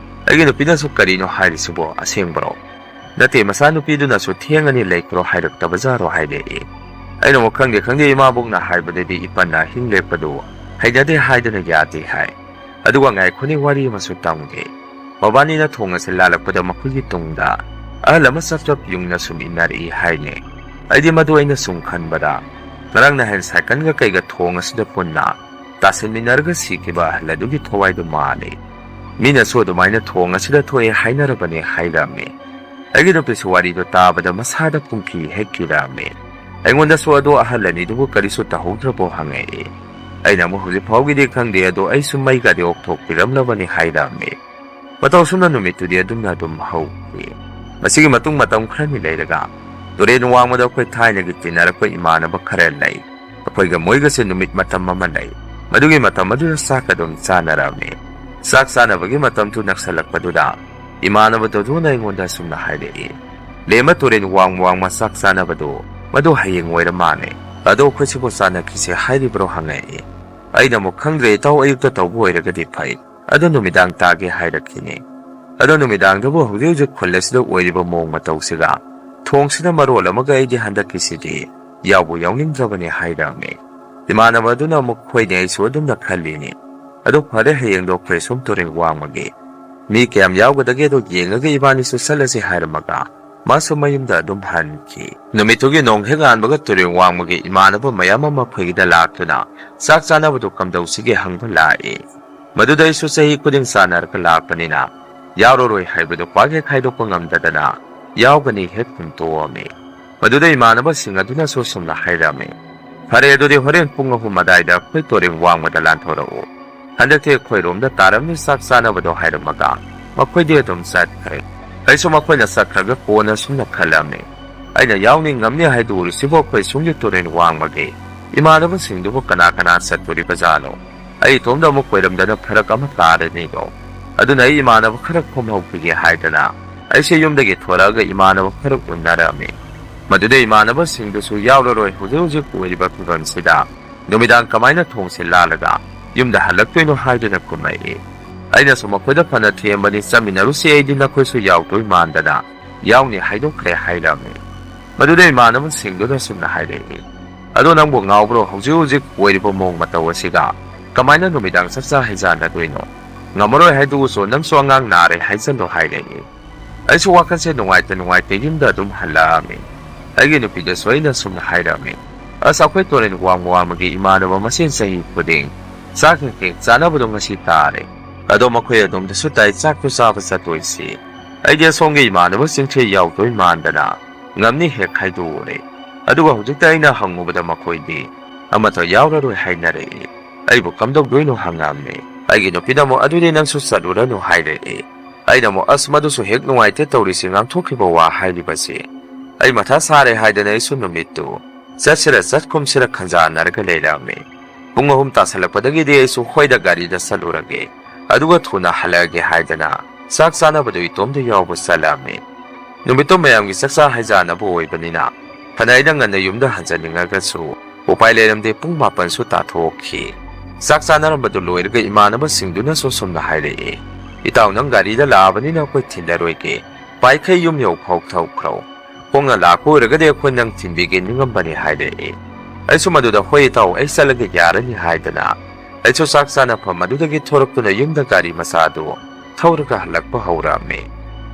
ꯑꯩꯒꯤ ꯅꯨꯄꯤꯅꯁꯨ "ꯀꯔꯤꯅꯣ ꯍꯥꯏꯔꯤꯁꯤꯕꯣ? ꯑꯁꯦꯡꯕꯔꯣ? ꯅꯠꯇꯦ, ꯃꯆꯥꯅꯨꯄꯤꯗꯨꯅꯁꯨ ꯊꯦꯡꯉꯅꯤ ꯂꯩꯈ꯭ꯔꯣ ꯍꯥꯏꯔꯛꯇꯕꯖꯥꯔꯣ?" ꯍꯥꯏꯔꯛꯏ꯫ ꯑꯩꯅ ꯑꯃꯨꯛ "ꯈꯪꯗꯦ ꯈꯪꯗꯦ, ꯏꯃꯥꯕꯣꯛꯅ ꯍꯥꯏꯕꯗꯗꯤ ꯏꯄꯟꯅ ꯑꯍꯤꯡ ꯂꯦꯛꯄꯗꯨ ꯍꯩꯅꯗꯦ ꯍꯥꯏꯗꯅ ꯌꯥꯗꯦ ꯍꯥꯏ꯫ ꯑꯗꯨꯒ ꯉꯥꯏꯈꯣꯅꯦ, ꯋꯥꯔꯤ ꯑꯃꯁꯨ ꯇꯝꯒꯦ"꯫ ꯃꯕꯥꯅꯤꯅ ꯊꯣꯡ ꯑꯁꯤ ꯂꯥꯜꯂꯛꯄꯗ ꯃꯈꯣꯏꯒꯤ ꯇꯨꯡꯗ ꯑꯍꯜ ꯑꯃ ꯆꯞ ꯆꯞ ꯌꯨꯡꯅ ꯁꯨꯝ ꯏꯟꯅꯔꯛꯏ ꯍꯥꯏꯅꯦ꯫ ꯑꯩꯗꯤ ꯃꯗꯨ ꯑꯩꯅ ꯁꯨꯝ ꯈꯟꯕꯗ ꯉꯔꯥꯡ ꯅꯍꯥꯟ ꯁꯥꯏꯀꯜꯒ ꯀꯩꯒ ꯊꯣꯡ ꯑꯁꯤꯗ ꯄꯨꯟꯅ ꯇꯥꯁꯤꯟꯃꯤꯟꯅꯔꯒ ꯁꯤꯈꯤꯕ ꯑꯍꯜ ꯑꯗꯨꯒꯤ ꯊꯋꯥꯏꯗꯨ ꯃꯥꯜꯂꯤ꯫ ꯃꯤꯅꯁꯨ ꯑꯗꯨꯃꯥꯏꯅ ꯊꯣꯡ ꯑꯁꯤꯗ ꯊꯣꯛꯑꯦ ꯍꯥꯏꯅꯔꯕꯅꯦ ꯍꯥꯏꯔꯝꯃꯤ꯫ ꯑꯩꯒꯤ ꯅꯨꯄꯤꯁꯨ ꯋꯥꯔꯤꯗꯣ ꯇꯥꯕꯗ ꯃꯁꯥꯗ ꯄꯨꯡꯀꯤ ꯍꯦꯛ ꯀꯤꯔꯛꯑꯝꯃꯤ꯫ ꯑꯩꯉꯣꯟꯗꯁꯨ ꯑꯗꯣ ꯑꯍꯜ ꯑꯅꯤꯗꯨꯕꯨ ꯀꯔꯤꯁꯨ ꯇꯧꯍꯧꯗ꯭ꯔꯕꯣ ꯍꯪꯉꯛꯏ꯫ ꯑꯩꯅ ꯑꯃꯨꯛ "ꯍꯧꯖꯤꯛ ꯐꯥꯎꯒꯤꯗꯤ ꯈꯪꯗꯦ, ꯑꯗꯣ ꯑꯩꯁꯨ ꯃꯩꯒꯗꯤ ꯑꯣꯛꯊꯣꯛꯄꯤꯔꯝꯂꯕꯅꯤ" ꯍꯥꯏꯔꯝꯃꯤ꯫ ꯃꯇꯧ ꯑꯁꯨꯝꯅ ꯅꯨꯃꯤꯠꯇꯨꯗꯤ ꯑꯗꯨꯝꯅ ꯑꯗꯨꯝ ꯍꯧꯈꯤ꯫ ꯃꯁꯤꯒꯤ ꯃꯇꯨꯡ ꯃꯇꯝ ꯈꯔꯅꯤ ꯂꯩꯔꯒ ꯇꯨꯔꯦꯟ ꯋꯥꯡꯃꯗ ꯑꯩꯈꯣꯏ ꯊꯥꯏꯅꯒꯤ ꯇꯤꯟꯅꯔꯛꯄ ꯏꯃꯥꯟꯅꯕ ꯈꯔ ꯂꯩ꯫ ꯑꯩꯈꯣꯏꯒ ꯃꯣꯏꯒꯁꯦ ꯅꯨꯃꯤꯠ ꯃꯇꯝ ꯑꯃ ꯂꯩ꯫ ꯃꯗꯨꯒꯤ ꯃꯇꯝ ꯑꯗꯨꯗ ꯆꯥꯛ ꯑꯗꯨꯝ ꯆꯥꯅꯔꯝꯃꯤ꯫ ꯆꯥꯛ ꯆꯥꯅꯕꯒꯤ ꯃꯇꯝꯗꯨ ꯅꯛꯁꯜꯂꯛꯄꯗꯨꯗ ꯏꯃꯥꯟꯅꯕꯗꯨꯅ ꯑꯩꯉꯣꯟꯗ ꯑꯁꯨꯝꯅ ꯍꯥꯏꯔꯛꯏ, "ꯂꯦꯝꯃ ꯇꯨꯔꯦꯟ ꯋꯥꯡ ꯋꯥꯡꯃ ꯆꯥꯛ ꯆꯥꯅꯕꯗꯨ ꯃꯗꯨ ꯍꯌꯦꯡ ꯑꯣꯏꯔ ꯃꯥꯜꯂꯦ꯫ ꯑꯗꯣ ꯑꯩꯈꯣꯏꯁꯤꯕꯨ ꯆꯥꯅꯈꯤꯁꯦ ꯍꯥꯏꯔꯤꯕ꯭ꯔꯣ?" ꯍꯪꯉꯛꯏ꯫ ꯑꯩꯅ ꯑꯃꯨꯛ, "ꯈꯪꯗ꯭ꯔꯦ ꯏꯇꯥꯎ, ꯑꯌꯨꯛꯇ ꯇꯧꯕ ꯑꯣꯏꯔꯒꯗꯤ ꯐꯩ, ꯑꯗꯣ ꯅꯨꯃꯤꯗꯥꯡ ꯇꯥꯒꯦ" ꯍꯥꯏꯔꯛꯈꯤꯅꯤ꯫ ꯑꯗꯣ ꯅꯨꯃꯤꯗꯥꯡꯗꯕꯨ ꯍꯧꯖꯤꯛ ꯍꯧꯖꯤꯛ ꯈꯨꯜ ꯑꯁꯤꯗ ꯑꯣꯏꯔꯤꯕ ꯃꯑꯣꯡ ꯃꯇꯧꯁꯤꯒ ꯊꯣꯡꯁꯤꯅ ꯃꯔꯣꯜ ꯑꯃꯒ ꯑꯩꯗꯤ ꯍꯟꯗꯛꯀꯤꯁꯤꯗꯤ ꯌꯥꯎꯕꯨ ꯌꯥꯎꯅꯤꯡꯗ꯭ꯔꯕꯅꯤ ꯍꯥꯏꯔꯝꯃꯤ꯫ ꯏꯃꯥꯟꯅꯕ ꯑꯗꯨꯅ ꯑꯃꯨꯛ, "ꯍꯣꯏꯅꯦ, ꯑꯩꯁꯨ ꯑꯗꯨꯝꯅ ꯈꯜꯂꯤꯅꯤ꯫ ꯑꯗꯨ ꯐꯔꯦ, ꯍꯌꯦꯡꯗꯣ ꯑꯩꯈꯣꯏ ꯁꯨꯝ ꯇꯨꯔꯦꯜ ꯋꯥꯡꯃꯒꯤ ꯃꯤ ꯀꯌꯥꯝ ꯌꯥꯎꯒꯗꯒꯦꯗꯣ ꯌꯦꯡꯉꯒ ꯏꯕꯥꯅꯤꯁꯨ ꯆꯠꯂꯁꯤ" ꯍꯥꯏꯔꯝꯃꯒ ꯃꯥꯁꯨ ꯃꯌꯨꯝꯗ ꯑꯗꯨꯝ ꯍꯟꯈꯤ꯫ ꯅꯨꯃꯤꯠꯇꯨꯒꯤ ꯅꯣꯡ ꯍꯦꯛ ꯉꯥꯟꯕꯒ ꯇꯨꯔꯦꯜ ꯋꯥꯡꯃꯒꯤ ꯏꯃꯥꯟꯅꯕ ꯃꯌꯥꯝ ꯑꯃ ꯑꯩꯈꯣꯏꯒꯤꯗ ꯂꯥꯛꯇꯨꯅ ꯆꯥꯛ ꯆꯥꯅꯕꯗꯨ ꯀꯝꯗꯧꯁꯤꯒꯦ ꯍꯪꯕ ꯂꯥꯛꯏ꯫ ꯃꯗꯨꯗ ꯑꯩꯁꯨ ꯆꯍꯤ ꯈꯨꯗꯤꯡ ꯆꯥꯟꯅꯔꯒ ꯂꯥꯛꯄꯅꯤꯅ ꯌꯥꯎꯔꯔꯣꯏ ꯍꯥꯏꯕꯗꯨ ꯄꯥꯛ ꯍꯦꯛ ꯍꯥꯏꯗꯣꯛꯄ ꯉꯝꯗꯗꯅ ꯌꯥꯎꯒꯅꯤ ꯍꯦꯛ ꯈꯨꯝꯇꯣꯛꯑꯝꯃꯤ꯫ ꯃꯗꯨꯗ ꯏꯃꯥꯟꯅꯕꯁꯤꯡ ꯑꯗꯨꯅꯁꯨ ꯁꯨꯝꯅ ꯍꯥꯏꯔꯝꯃꯤ, "ꯐꯔꯦ, ꯑꯗꯨꯗꯤ ꯍꯣꯔꯦꯟ ꯄꯨꯡ ꯑꯍꯨꯝ ꯑꯗꯥꯏꯗ ꯑꯩꯈꯣꯏ ꯇꯨꯔꯦꯜ ꯋꯥꯡꯃꯗ ꯂꯥꯟꯊꯣꯔꯛꯎ꯫ ꯍꯟꯗꯛꯇꯤ ꯑꯩꯈꯣꯏꯔꯣꯝꯗ ꯇꯥꯔꯝꯅꯤ ꯆꯥꯛ ꯆꯥꯅꯕꯗꯣ" ꯍꯥꯏꯔꯝꯃꯒ ꯃꯈꯣꯏꯗꯤ ꯑꯗꯨꯝ ꯆꯠꯈ꯭ꯔꯦ꯫ ꯑꯩꯁꯨ ꯃꯈꯣꯏꯅ ꯆꯠꯈ꯭ꯔꯒ ꯀꯣꯟꯅ ꯁꯨꯝꯅ ꯈꯜꯂꯝꯃꯤ, "ꯑꯩꯅ ꯌꯥꯎꯅꯤ ꯉꯝꯅꯤ ꯍꯥꯏꯗꯣꯛꯎꯔꯤꯁꯤꯕꯨ ꯑꯩꯈꯣꯏ ꯁꯣꯝꯒꯤ ꯇꯨꯔꯦꯜ ꯋꯥꯡꯃꯒꯤ ꯏꯃꯥꯟꯅꯕꯁꯤꯡꯗꯨꯕꯨ ꯀꯅꯥ ꯀꯅꯥ ꯆꯠꯇꯣꯔꯤꯕꯖꯥꯠꯅꯣ? ꯑꯩ ꯏꯇꯣꯝꯗ ꯑꯃꯨꯛ ꯀꯣꯏꯔꯝꯗꯅ ꯐꯔꯛ ꯑꯃ ꯇꯥꯔꯅꯤꯗꯣ꯫ ꯑꯗꯨꯅ ꯑꯩ ꯏꯃꯥꯟꯅꯕ ꯈꯔ ꯈꯣꯝꯍꯧꯈꯤꯒꯦ" ꯍꯥꯏꯗꯅ ꯑꯩꯁꯦ ꯌꯨꯝꯗꯒꯤ ꯊꯣꯔꯛꯑꯒ ꯏꯃꯥꯟꯅꯕ ꯈꯔ ꯎꯅꯔꯝꯃꯤ꯫ ꯃꯗꯨꯗ ꯏꯃꯥꯟꯅꯕꯁꯤꯡꯗꯨꯁꯨ ꯌꯥꯎꯔꯔꯣꯏ ꯍꯧꯖꯤꯛ ꯍꯧꯖꯤꯛ ꯑꯣꯏꯔꯤꯕ ꯐꯤꯕꯝꯁꯤꯗ ꯅꯨꯃꯤꯗꯥꯡ ꯀꯃꯥꯏꯅ ꯊꯣꯡꯁꯦ ꯂꯥꯜꯂꯒ ꯌꯨꯝꯗ ꯍꯜꯂꯛꯇꯣꯏꯅꯣ ꯍꯥꯏꯗꯨꯅ ꯈꯨꯝꯃꯛꯏ꯫ ꯑꯩꯅꯁꯨ ꯃꯈꯣꯏꯗ ꯐꯅ ꯊꯦꯝꯕꯅꯤ, "ꯆꯠꯃꯤꯟꯅꯔꯨꯁꯤ, ꯑꯩꯗꯤ ꯅꯈꯣꯏꯁꯨ ꯌꯥꯎꯗꯣꯏ ꯃꯥꯟꯗꯅ ꯌꯥꯎꯅꯤ ꯍꯥꯏꯗꯣꯛꯈ꯭ꯔꯦ" ꯍꯥꯏꯔꯝꯃꯤ꯫ ꯃꯗꯨꯗ ꯏꯃꯥꯟꯅꯕꯁꯤꯡꯗꯨꯅ ꯁꯨꯝꯅ ꯍꯥꯏꯔꯛꯏ, "ꯑꯗꯣ ꯅꯪꯕꯨ ꯉꯥꯎꯕ꯭ꯔꯣ? ꯍꯧꯖꯤꯛ ꯍꯧꯖꯤꯛ ꯑꯣꯏꯔꯤꯕ ꯃꯑꯣꯡ ꯃꯇꯧ ꯑꯁꯤꯒ ꯀꯃꯥꯏꯅ ꯅꯨꯃꯤꯗꯥꯡ ꯆꯥꯛꯆꯥ ꯍꯩꯖꯥꯟꯅꯗꯣꯏꯅꯣ? ꯉꯝꯃꯔꯣꯏ ꯍꯥꯏꯗꯣꯛꯎꯁꯨ, ꯅꯪꯁꯨ ꯑꯉꯥꯡ ꯅꯥꯔꯦ ꯍꯥꯏꯖꯜꯂꯣ" ꯍꯥꯏꯔꯛꯏ꯫ ꯑꯩꯁꯨ ꯋꯥꯈꯜꯁꯦ ꯅꯨꯡꯉꯥꯏꯇ ꯅꯨꯡꯉꯥꯏꯇ ꯌꯨꯝꯗ ꯑꯗꯨꯝ ꯍꯜꯂꯛꯑꯝꯃꯤ꯫ ꯑꯩꯒꯤ ꯅꯨꯄꯤꯗꯁꯨ ꯑꯩꯅ ꯁꯨꯝꯅ ꯍꯥꯏꯔꯝꯃꯤ, "ꯑꯁ, ꯑꯩꯈꯣꯏ ꯇꯨꯔꯦꯜ ꯋꯥꯡꯃ ꯋꯥꯡꯃꯒꯤ ꯏꯃꯥꯟꯅꯕ ꯃꯁꯦꯟ ꯆꯍꯤ ꯈꯨꯗꯤꯡ ꯆꯥꯛ ꯍꯦꯛ ꯍꯦꯛ ꯆꯥꯅꯕꯗꯣ ꯉꯁꯤ ꯇꯥꯔꯦ꯫ ꯑꯗꯣ ꯃꯈꯣꯏ ꯑꯗꯣꯝꯗꯁꯨ ꯇꯥꯏ ꯆꯥꯛꯇꯣ ꯆꯥꯕ ꯆꯠꯇꯣꯏꯁꯤ꯫ ꯑꯩꯗꯤ ꯑꯁꯣꯝꯒꯤ ꯏꯃꯥꯟꯅꯕꯁꯤꯡꯁꯦ ꯌꯥꯎꯗꯣꯏ ꯃꯥꯟꯗꯅ ꯉꯝꯅꯤ ꯍꯦꯛ ꯍꯥꯏꯗꯣꯛꯎꯔꯦ꯫ ꯑꯗꯨꯒ ꯍꯧꯖꯤꯛꯇ ꯑꯩꯅ ꯍꯪꯉꯨꯕꯗ ꯃꯈꯣꯏꯗꯤ ꯑꯃꯠꯇ ꯌꯥꯎꯔꯔꯣꯏ ꯍꯥꯏꯅꯔꯛꯏ꯫ ꯑꯩꯕꯨ ꯀꯝꯗꯧꯗꯣꯏꯅꯣ ꯍꯪꯉꯝꯃꯤ꯫ ꯑꯩꯒꯤ ꯅꯨꯄꯤꯅ ꯑꯃꯨꯛ, 'ꯑꯗꯨꯗꯤ ꯅꯪꯁꯨ ꯆꯠꯂꯨꯔꯅꯨ' ꯍꯥꯏꯔꯛꯏ꯫ ꯑꯩꯅ ꯑꯃꯨꯛ, "ꯑꯁ, ꯃꯗꯨꯁꯨ ꯍꯦꯛ ꯅꯨꯡꯉꯥꯏꯇꯦ ꯇꯧꯔꯤꯁꯤ, ꯉꯥꯡꯊꯣꯛꯈꯤꯕ ꯋꯥ ꯍꯥꯏꯔꯤꯕꯁꯤ"꯫ ꯑꯩ ꯃꯊꯥ ꯁꯥꯔꯦ ꯍꯥꯏꯗꯅ ꯑꯩꯁꯨ ꯅꯨꯃꯤꯠꯇꯨ ꯆꯠꯁꯤꯔ ꯆꯠꯈꯨꯝꯁꯤꯔ ꯈꯟꯖꯥꯟꯅꯔꯒ ꯂꯩꯔꯝꯃꯤ꯫ ꯄꯨꯡ ꯑꯍꯨꯝ ꯇꯥꯁꯜꯂꯛꯄꯗꯒꯤꯗꯤ ꯑꯩꯁꯨ ꯍꯣꯏꯗ ꯒꯥꯔꯤꯗ ꯆꯠꯂꯨꯔꯒꯦ, ꯑꯗꯨꯒ ꯊꯨꯅ ꯍꯜꯂꯛꯑꯒꯦ ꯍꯥꯏꯗꯅ ꯆꯥꯛ ꯆꯥꯅꯕꯗꯨ ꯏꯇꯣꯝꯗ ꯌꯥꯎꯕ ꯆꯠꯂꯝꯃꯤ꯫ ꯅꯨꯃꯤꯠꯇꯨ ꯃꯌꯥꯝꯒꯤ ꯆꯥꯛꯆꯥ ꯍꯩꯖꯥꯟꯅꯕ ꯑꯣꯏꯕꯅꯤꯅ ꯐꯅ ꯑꯩꯅ ꯉꯟꯅ ꯌꯨꯝꯗ ꯍꯟꯖꯅꯤꯡꯉꯒꯁꯨ ꯎꯄꯥꯏ ꯂꯩꯔꯝꯗꯦ, ꯄꯨꯡ ꯃꯥꯄꯟꯁꯨ ꯇꯥꯊꯣꯛꯈꯤ꯫ ꯆꯥꯛ ꯆꯥꯅꯔꯝꯕꯗꯨ ꯂꯣꯏꯔꯒ ꯏꯃꯥꯟꯅꯕꯁꯤꯡꯗꯨꯅꯁꯨ ꯁꯨꯝꯅ ꯍꯥꯏꯔꯛꯏ, "ꯏꯇꯥꯎ, ꯅꯪ ꯒꯥꯔꯤꯗ ꯂꯥꯛꯑꯕꯅꯤꯅ ꯑꯩꯈꯣꯏ ꯊꯤꯜꯂꯔꯣꯏꯒꯦ, ꯄꯥꯏꯈꯩ ꯌꯨꯝ ꯌꯧ ꯐꯥꯎ ꯊꯧꯈ꯭ꯔꯣ꯫ ꯈꯣꯡꯅ ꯂꯥꯛꯄ ꯑꯣꯏꯔꯒꯗꯤ ꯑꯩꯈꯣꯏ ꯅꯪ ꯊꯤꯟꯕꯤꯒꯦ ꯅꯤꯡꯉꯝꯕꯅꯤ" ꯍꯥꯏꯔꯛꯏ꯫ ꯑꯩꯁꯨ ꯃꯗꯨꯗ "ꯍꯣꯏ ꯏꯇꯥꯎ, ꯑꯩ ꯆꯠꯂꯒ ꯌꯥꯔꯅꯤ" ꯍꯥꯏꯗꯅ ꯑꯩꯁꯨ ꯆꯥꯛ ꯆꯥꯅꯐꯝ ꯑꯗꯨꯗꯒꯤ ꯊꯣꯔꯛꯇꯨꯅ ꯌꯨꯝꯗ ꯒꯥꯔꯤ ꯃꯆꯥꯗꯨ ꯊꯧꯔꯒ ꯍꯜꯂꯛꯄ ꯍꯧꯔꯛꯑꯝꯃꯤ꯫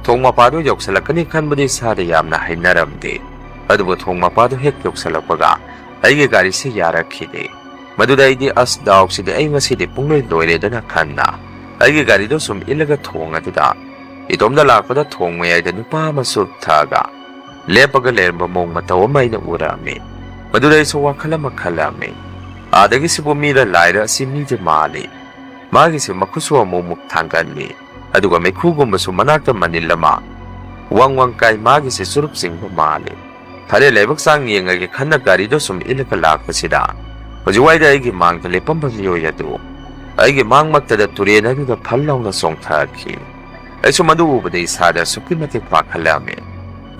ꯊꯣꯡ ꯃꯄꯥꯗꯨ ꯌꯧꯁꯜꯂꯛꯀꯅꯤ ꯈꯟꯕꯗꯤ ꯏꯁꯥꯗ ꯌꯥꯝꯅ ꯍꯩꯅꯔꯝꯗꯦ꯫ ꯑꯗꯨꯕꯨ ꯊꯣꯡ ꯃꯄꯥꯗꯨ ꯍꯦꯛ ꯌꯧꯁꯜꯂꯛꯄꯒ ꯑꯩꯒꯤ ꯒꯥꯔꯤꯁꯤ ꯌꯥꯔꯛꯈꯤꯗꯦ꯫ ꯃꯗꯨꯗ ꯑꯩꯗꯤ, "ꯑꯁ, ꯗꯥꯎꯁꯤꯗꯤ ꯑꯩ ꯉꯁꯤꯗꯤ ꯄꯨꯡꯂꯣꯏ ꯂꯣꯏꯔꯦꯗꯅ" ꯈꯟꯅ ꯑꯩꯒꯤ ꯒꯥꯔꯤꯗꯨ ꯁꯨꯝ ꯏꯜꯂꯒ ꯊꯣꯡ ꯑꯗꯨꯗ ꯏꯇꯣꯝꯗ ꯂꯥꯛꯄꯗ ꯊꯣꯡ ꯃꯌꯥꯏꯗ ꯅꯨꯄꯥ ꯑꯃ ꯆꯨꯔꯨꯞ ꯊꯛꯑꯒ ꯂꯦꯞꯄꯒ ꯂꯩꯔꯝꯕ ꯃꯑꯣꯡ ꯃꯇꯧ ꯑꯃ ꯑꯩꯅ ꯎꯔꯛꯑꯝꯃꯤ꯫ ꯃꯗꯨꯗ ꯑꯩꯁꯨ ꯋꯥꯈꯜ ꯑꯃ ꯈꯜꯂꯛꯑꯝꯃꯤ꯫ ꯑꯥꯗꯒꯤꯁꯤꯕꯨ ꯃꯤꯔ ꯂꯥꯏꯔ ꯑꯁꯤ ꯃꯤꯗꯤ ꯃꯥꯜꯂꯤ꯫ ꯃꯥꯒꯤꯁꯦ ꯃꯈꯨꯠꯁꯨ ꯑꯃꯨꯛ ꯑꯃꯨꯛ ꯊꯥꯡꯒꯜꯂꯤ꯫ ꯑꯗꯨꯒ ꯃꯩꯈꯨꯒꯨꯝꯕꯁꯨ ꯃꯅꯥꯛꯇ ꯃꯅꯤꯜ ꯑꯃ ꯋꯥꯡ ꯋꯥꯡ ꯀꯥꯏ꯫ ꯃꯥꯒꯤꯁꯦ ꯆꯨꯔꯨꯞ ꯆꯤꯡꯕ ꯃꯥꯜꯂꯤ꯫ ꯐꯔꯦ, ꯂꯥꯏꯕꯛ ꯆꯥꯡ ꯌꯦꯡꯉꯒꯦ ꯈꯟꯅ ꯒꯥꯔꯤꯗꯣ ꯁꯨꯝ ꯏꯜꯂꯒ ꯂꯥꯛꯄꯁꯤꯗ ꯍꯧꯖꯤꯛꯋꯥꯏꯗ ꯑꯩꯒꯤ ꯃꯥꯡꯗ ꯂꯦꯞꯄꯝꯕ ꯃꯤꯑꯣꯏ ꯑꯗꯨ ꯑꯩꯒꯤ ꯃꯥꯡꯃꯛꯇꯗ ꯇꯨꯔꯦꯟ ꯑꯗꯨꯗ ꯐꯜ ꯂꯥꯎꯅ ꯆꯣꯡꯊꯔꯛꯈꯤ꯫ ꯑꯩꯁꯨ ꯃꯗꯨ ꯎꯕꯗ ꯏꯁꯥꯗ ꯑꯁꯨꯛꯀꯤ ꯃꯇꯤꯛ ꯄꯥꯈꯠꯂꯛꯑꯝꯃꯤ꯫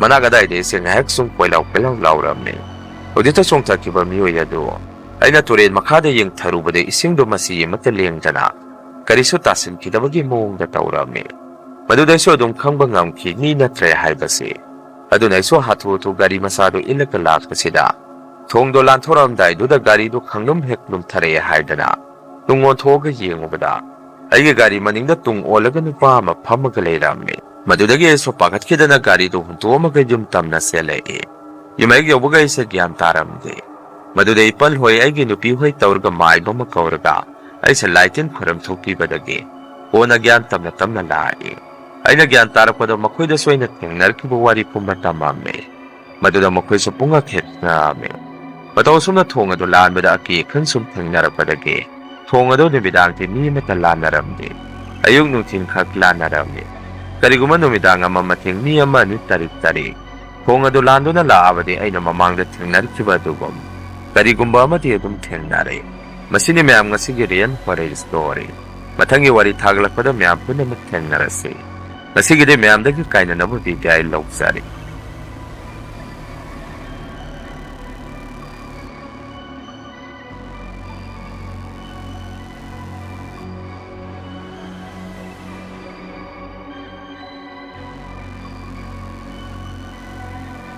ꯃꯅꯥꯛ ꯑꯗꯥꯏꯗ ꯑꯩꯁꯦ ꯉꯥꯏꯍꯥꯛ ꯁꯨꯝ ꯀꯣꯏꯂꯥꯎ ꯀꯣꯏꯂꯥꯎ ꯂꯥꯎꯔꯝꯃꯤ꯫ ꯍꯧꯖꯤꯛꯇ ꯆꯣꯡꯊꯈꯤꯕ ꯃꯤꯑꯣꯏ ꯑꯗꯨ ꯑꯩꯅ ꯇꯨꯔꯦꯟ ꯃꯈꯥꯗ ꯌꯦꯡꯊꯔꯨꯕꯗ ꯏꯁꯤꯡꯗꯨ ꯃꯆꯤ ꯑꯃꯠꯇ ꯂꯦꯡꯗꯅ ꯀꯔꯤꯁꯨ ꯇꯥꯁꯤꯟꯈꯤꯗꯕꯒꯤ ꯃꯑꯣꯡꯗ ꯇꯧꯔꯝꯃꯤ꯫ ꯃꯗꯨꯗꯩꯁꯨ ꯑꯗꯨꯝ ꯈꯪꯕ ꯉꯝꯈꯤ ꯃꯤ ꯅꯠꯇ꯭ꯔꯦ ꯍꯥꯏꯕꯁꯤ꯫ ꯑꯗꯨꯅ ꯑꯩꯁꯨ ꯍꯥꯊꯨ ꯍꯥꯊꯨ ꯒꯥꯔꯤ ꯃꯆꯥꯗꯨ ꯏꯜꯂꯒ ꯂꯥꯛꯄꯁꯤꯗ ꯊꯣꯡꯗꯣ ꯂꯥꯟꯊꯣꯔꯛꯑꯝꯗꯥꯏꯗꯨꯗ ꯒꯥꯔꯤꯗꯨ ꯈꯪꯂꯨꯝ ꯍꯦꯛ ꯂꯨꯝꯊꯔꯛꯑꯦ ꯍꯥꯏꯗꯅ ꯇꯨꯡ ꯑꯣꯟꯊꯣꯛꯑꯒ ꯌꯦꯡꯉꯨꯕꯗ ꯑꯩꯒꯤ ꯒꯥꯔꯤ ꯃꯅꯤꯡꯗ ꯇꯨꯡ ꯑꯣꯜꯂꯒ ꯅꯨꯄꯥ ꯑꯃ ꯐꯝꯃꯒ ꯂꯩꯔꯝꯃꯤ꯫ ꯃꯗꯨꯗꯒꯤ ꯑꯩꯁꯨ ꯄꯥꯈꯠꯈꯤꯗꯅ ꯒꯥꯔꯤꯗꯨ ꯍꯨꯟꯇꯣꯛꯑꯝꯃꯒ ꯌꯨꯝ ꯇꯝꯅ ꯆꯦꯜꯂꯛꯏ꯫ ꯌꯨꯝ ꯍꯦꯛ ꯌꯧꯕꯒ ꯑꯩꯁꯦ ꯒ꯭ꯌꯥꯟ ꯇꯥꯔꯝꯗꯦ꯫ ꯃꯗꯨꯗ ꯏꯄꯜ ꯍꯣꯏ ꯑꯩꯒꯤ ꯅꯨꯄꯤ ꯍꯣꯏ ꯇꯧꯔꯒ ꯃꯥꯏꯕ ꯑꯃ ꯀꯧꯔꯒ ꯑꯩꯁꯦ ꯂꯥꯏ ꯇꯤꯟ ꯈꯣꯏꯔꯝ ꯊꯣꯛꯄꯤꯕꯗꯒꯤ ꯀꯣꯟꯅ ꯒ꯭ꯌꯥꯟ ꯇꯞꯅ ꯇꯞꯅ ꯂꯥꯛꯏ꯫ ꯑꯩꯅ ꯒ꯭ꯌꯥꯟ ꯇꯥꯔꯛꯄꯗ ꯃꯈꯣꯏꯗꯁꯨ ꯑꯩꯅ ꯊꯦꯡꯅꯔꯛꯈꯤꯕ ꯋꯥꯔꯤ ꯄꯨꯝꯕ ꯇꯝꯃꯝꯃꯤ꯫ ꯃꯗꯨꯗ ꯃꯈꯣꯏꯁꯨ ꯄꯨꯡꯉꯛ ꯍꯦꯛ ꯉꯛꯑꯝꯃꯤ꯫ ꯃꯇꯧ ꯑꯁꯨꯝꯅ ꯊꯣꯡ ꯑꯗꯨ ꯂꯥꯟꯕꯗ ꯑꯀꯤ ꯑꯈꯪ ꯁꯨꯝ ꯊꯦꯡꯅꯔꯛꯄꯗꯒꯤ ꯊꯣꯡ ꯑꯗꯨ ꯅꯨꯃꯤꯗꯥꯡꯗꯤ ꯃꯤ ꯑꯃꯠꯇ ꯂꯥꯟꯅꯔꯝꯗꯦ꯫ ꯑꯌꯨꯛ ꯅꯨꯡꯊꯤꯟ ꯈꯛ ꯂꯥꯟꯅꯔꯝꯃꯤ꯫ ꯀꯔꯤꯒꯨꯝꯕ ꯅꯨꯃꯤꯗꯥꯡ ꯑꯃ ꯃꯊꯦꯡ ꯃꯤ ꯑꯃ ꯑꯅꯤ ꯇꯔꯤꯛ ꯇꯔꯤꯛ ꯊꯣꯡ ꯑꯗꯨ ꯂꯥꯟꯗꯨꯅ ꯂꯥꯛꯑꯕꯗꯤ ꯑꯩꯅ ꯃꯃꯥꯡꯗ ꯊꯦꯡꯅꯔꯛꯈꯤꯕ ꯑꯗꯨꯒꯨꯝ ꯀꯔꯤꯒꯨꯝꯕ ꯑꯃꯗꯤ ꯑꯗꯨꯝ ꯊꯦꯡꯅꯔꯦ꯫ ꯃꯁꯤꯅꯤ ꯃꯌꯥꯝ ꯉꯁꯤꯒꯤ ꯔꯤꯌꯦꯜ ꯍꯣꯔꯔ ꯁ꯭ꯇꯣꯔꯤ꯫ ꯃꯊꯪꯒꯤ ꯋꯥꯔꯤ ꯊꯥꯒꯠꯂꯛꯄꯗ ꯃꯌꯥꯝ ꯄꯨꯝꯅꯃꯛ ꯊꯦꯡꯅꯔꯁꯤ꯫ ꯉꯁꯤꯒꯤꯗꯤ ꯃꯌꯥꯝꯗꯒꯤ ꯀꯥꯏꯅꯅꯕ ꯕꯤꯗꯥꯏ ꯂꯧꯖꯔꯤ꯫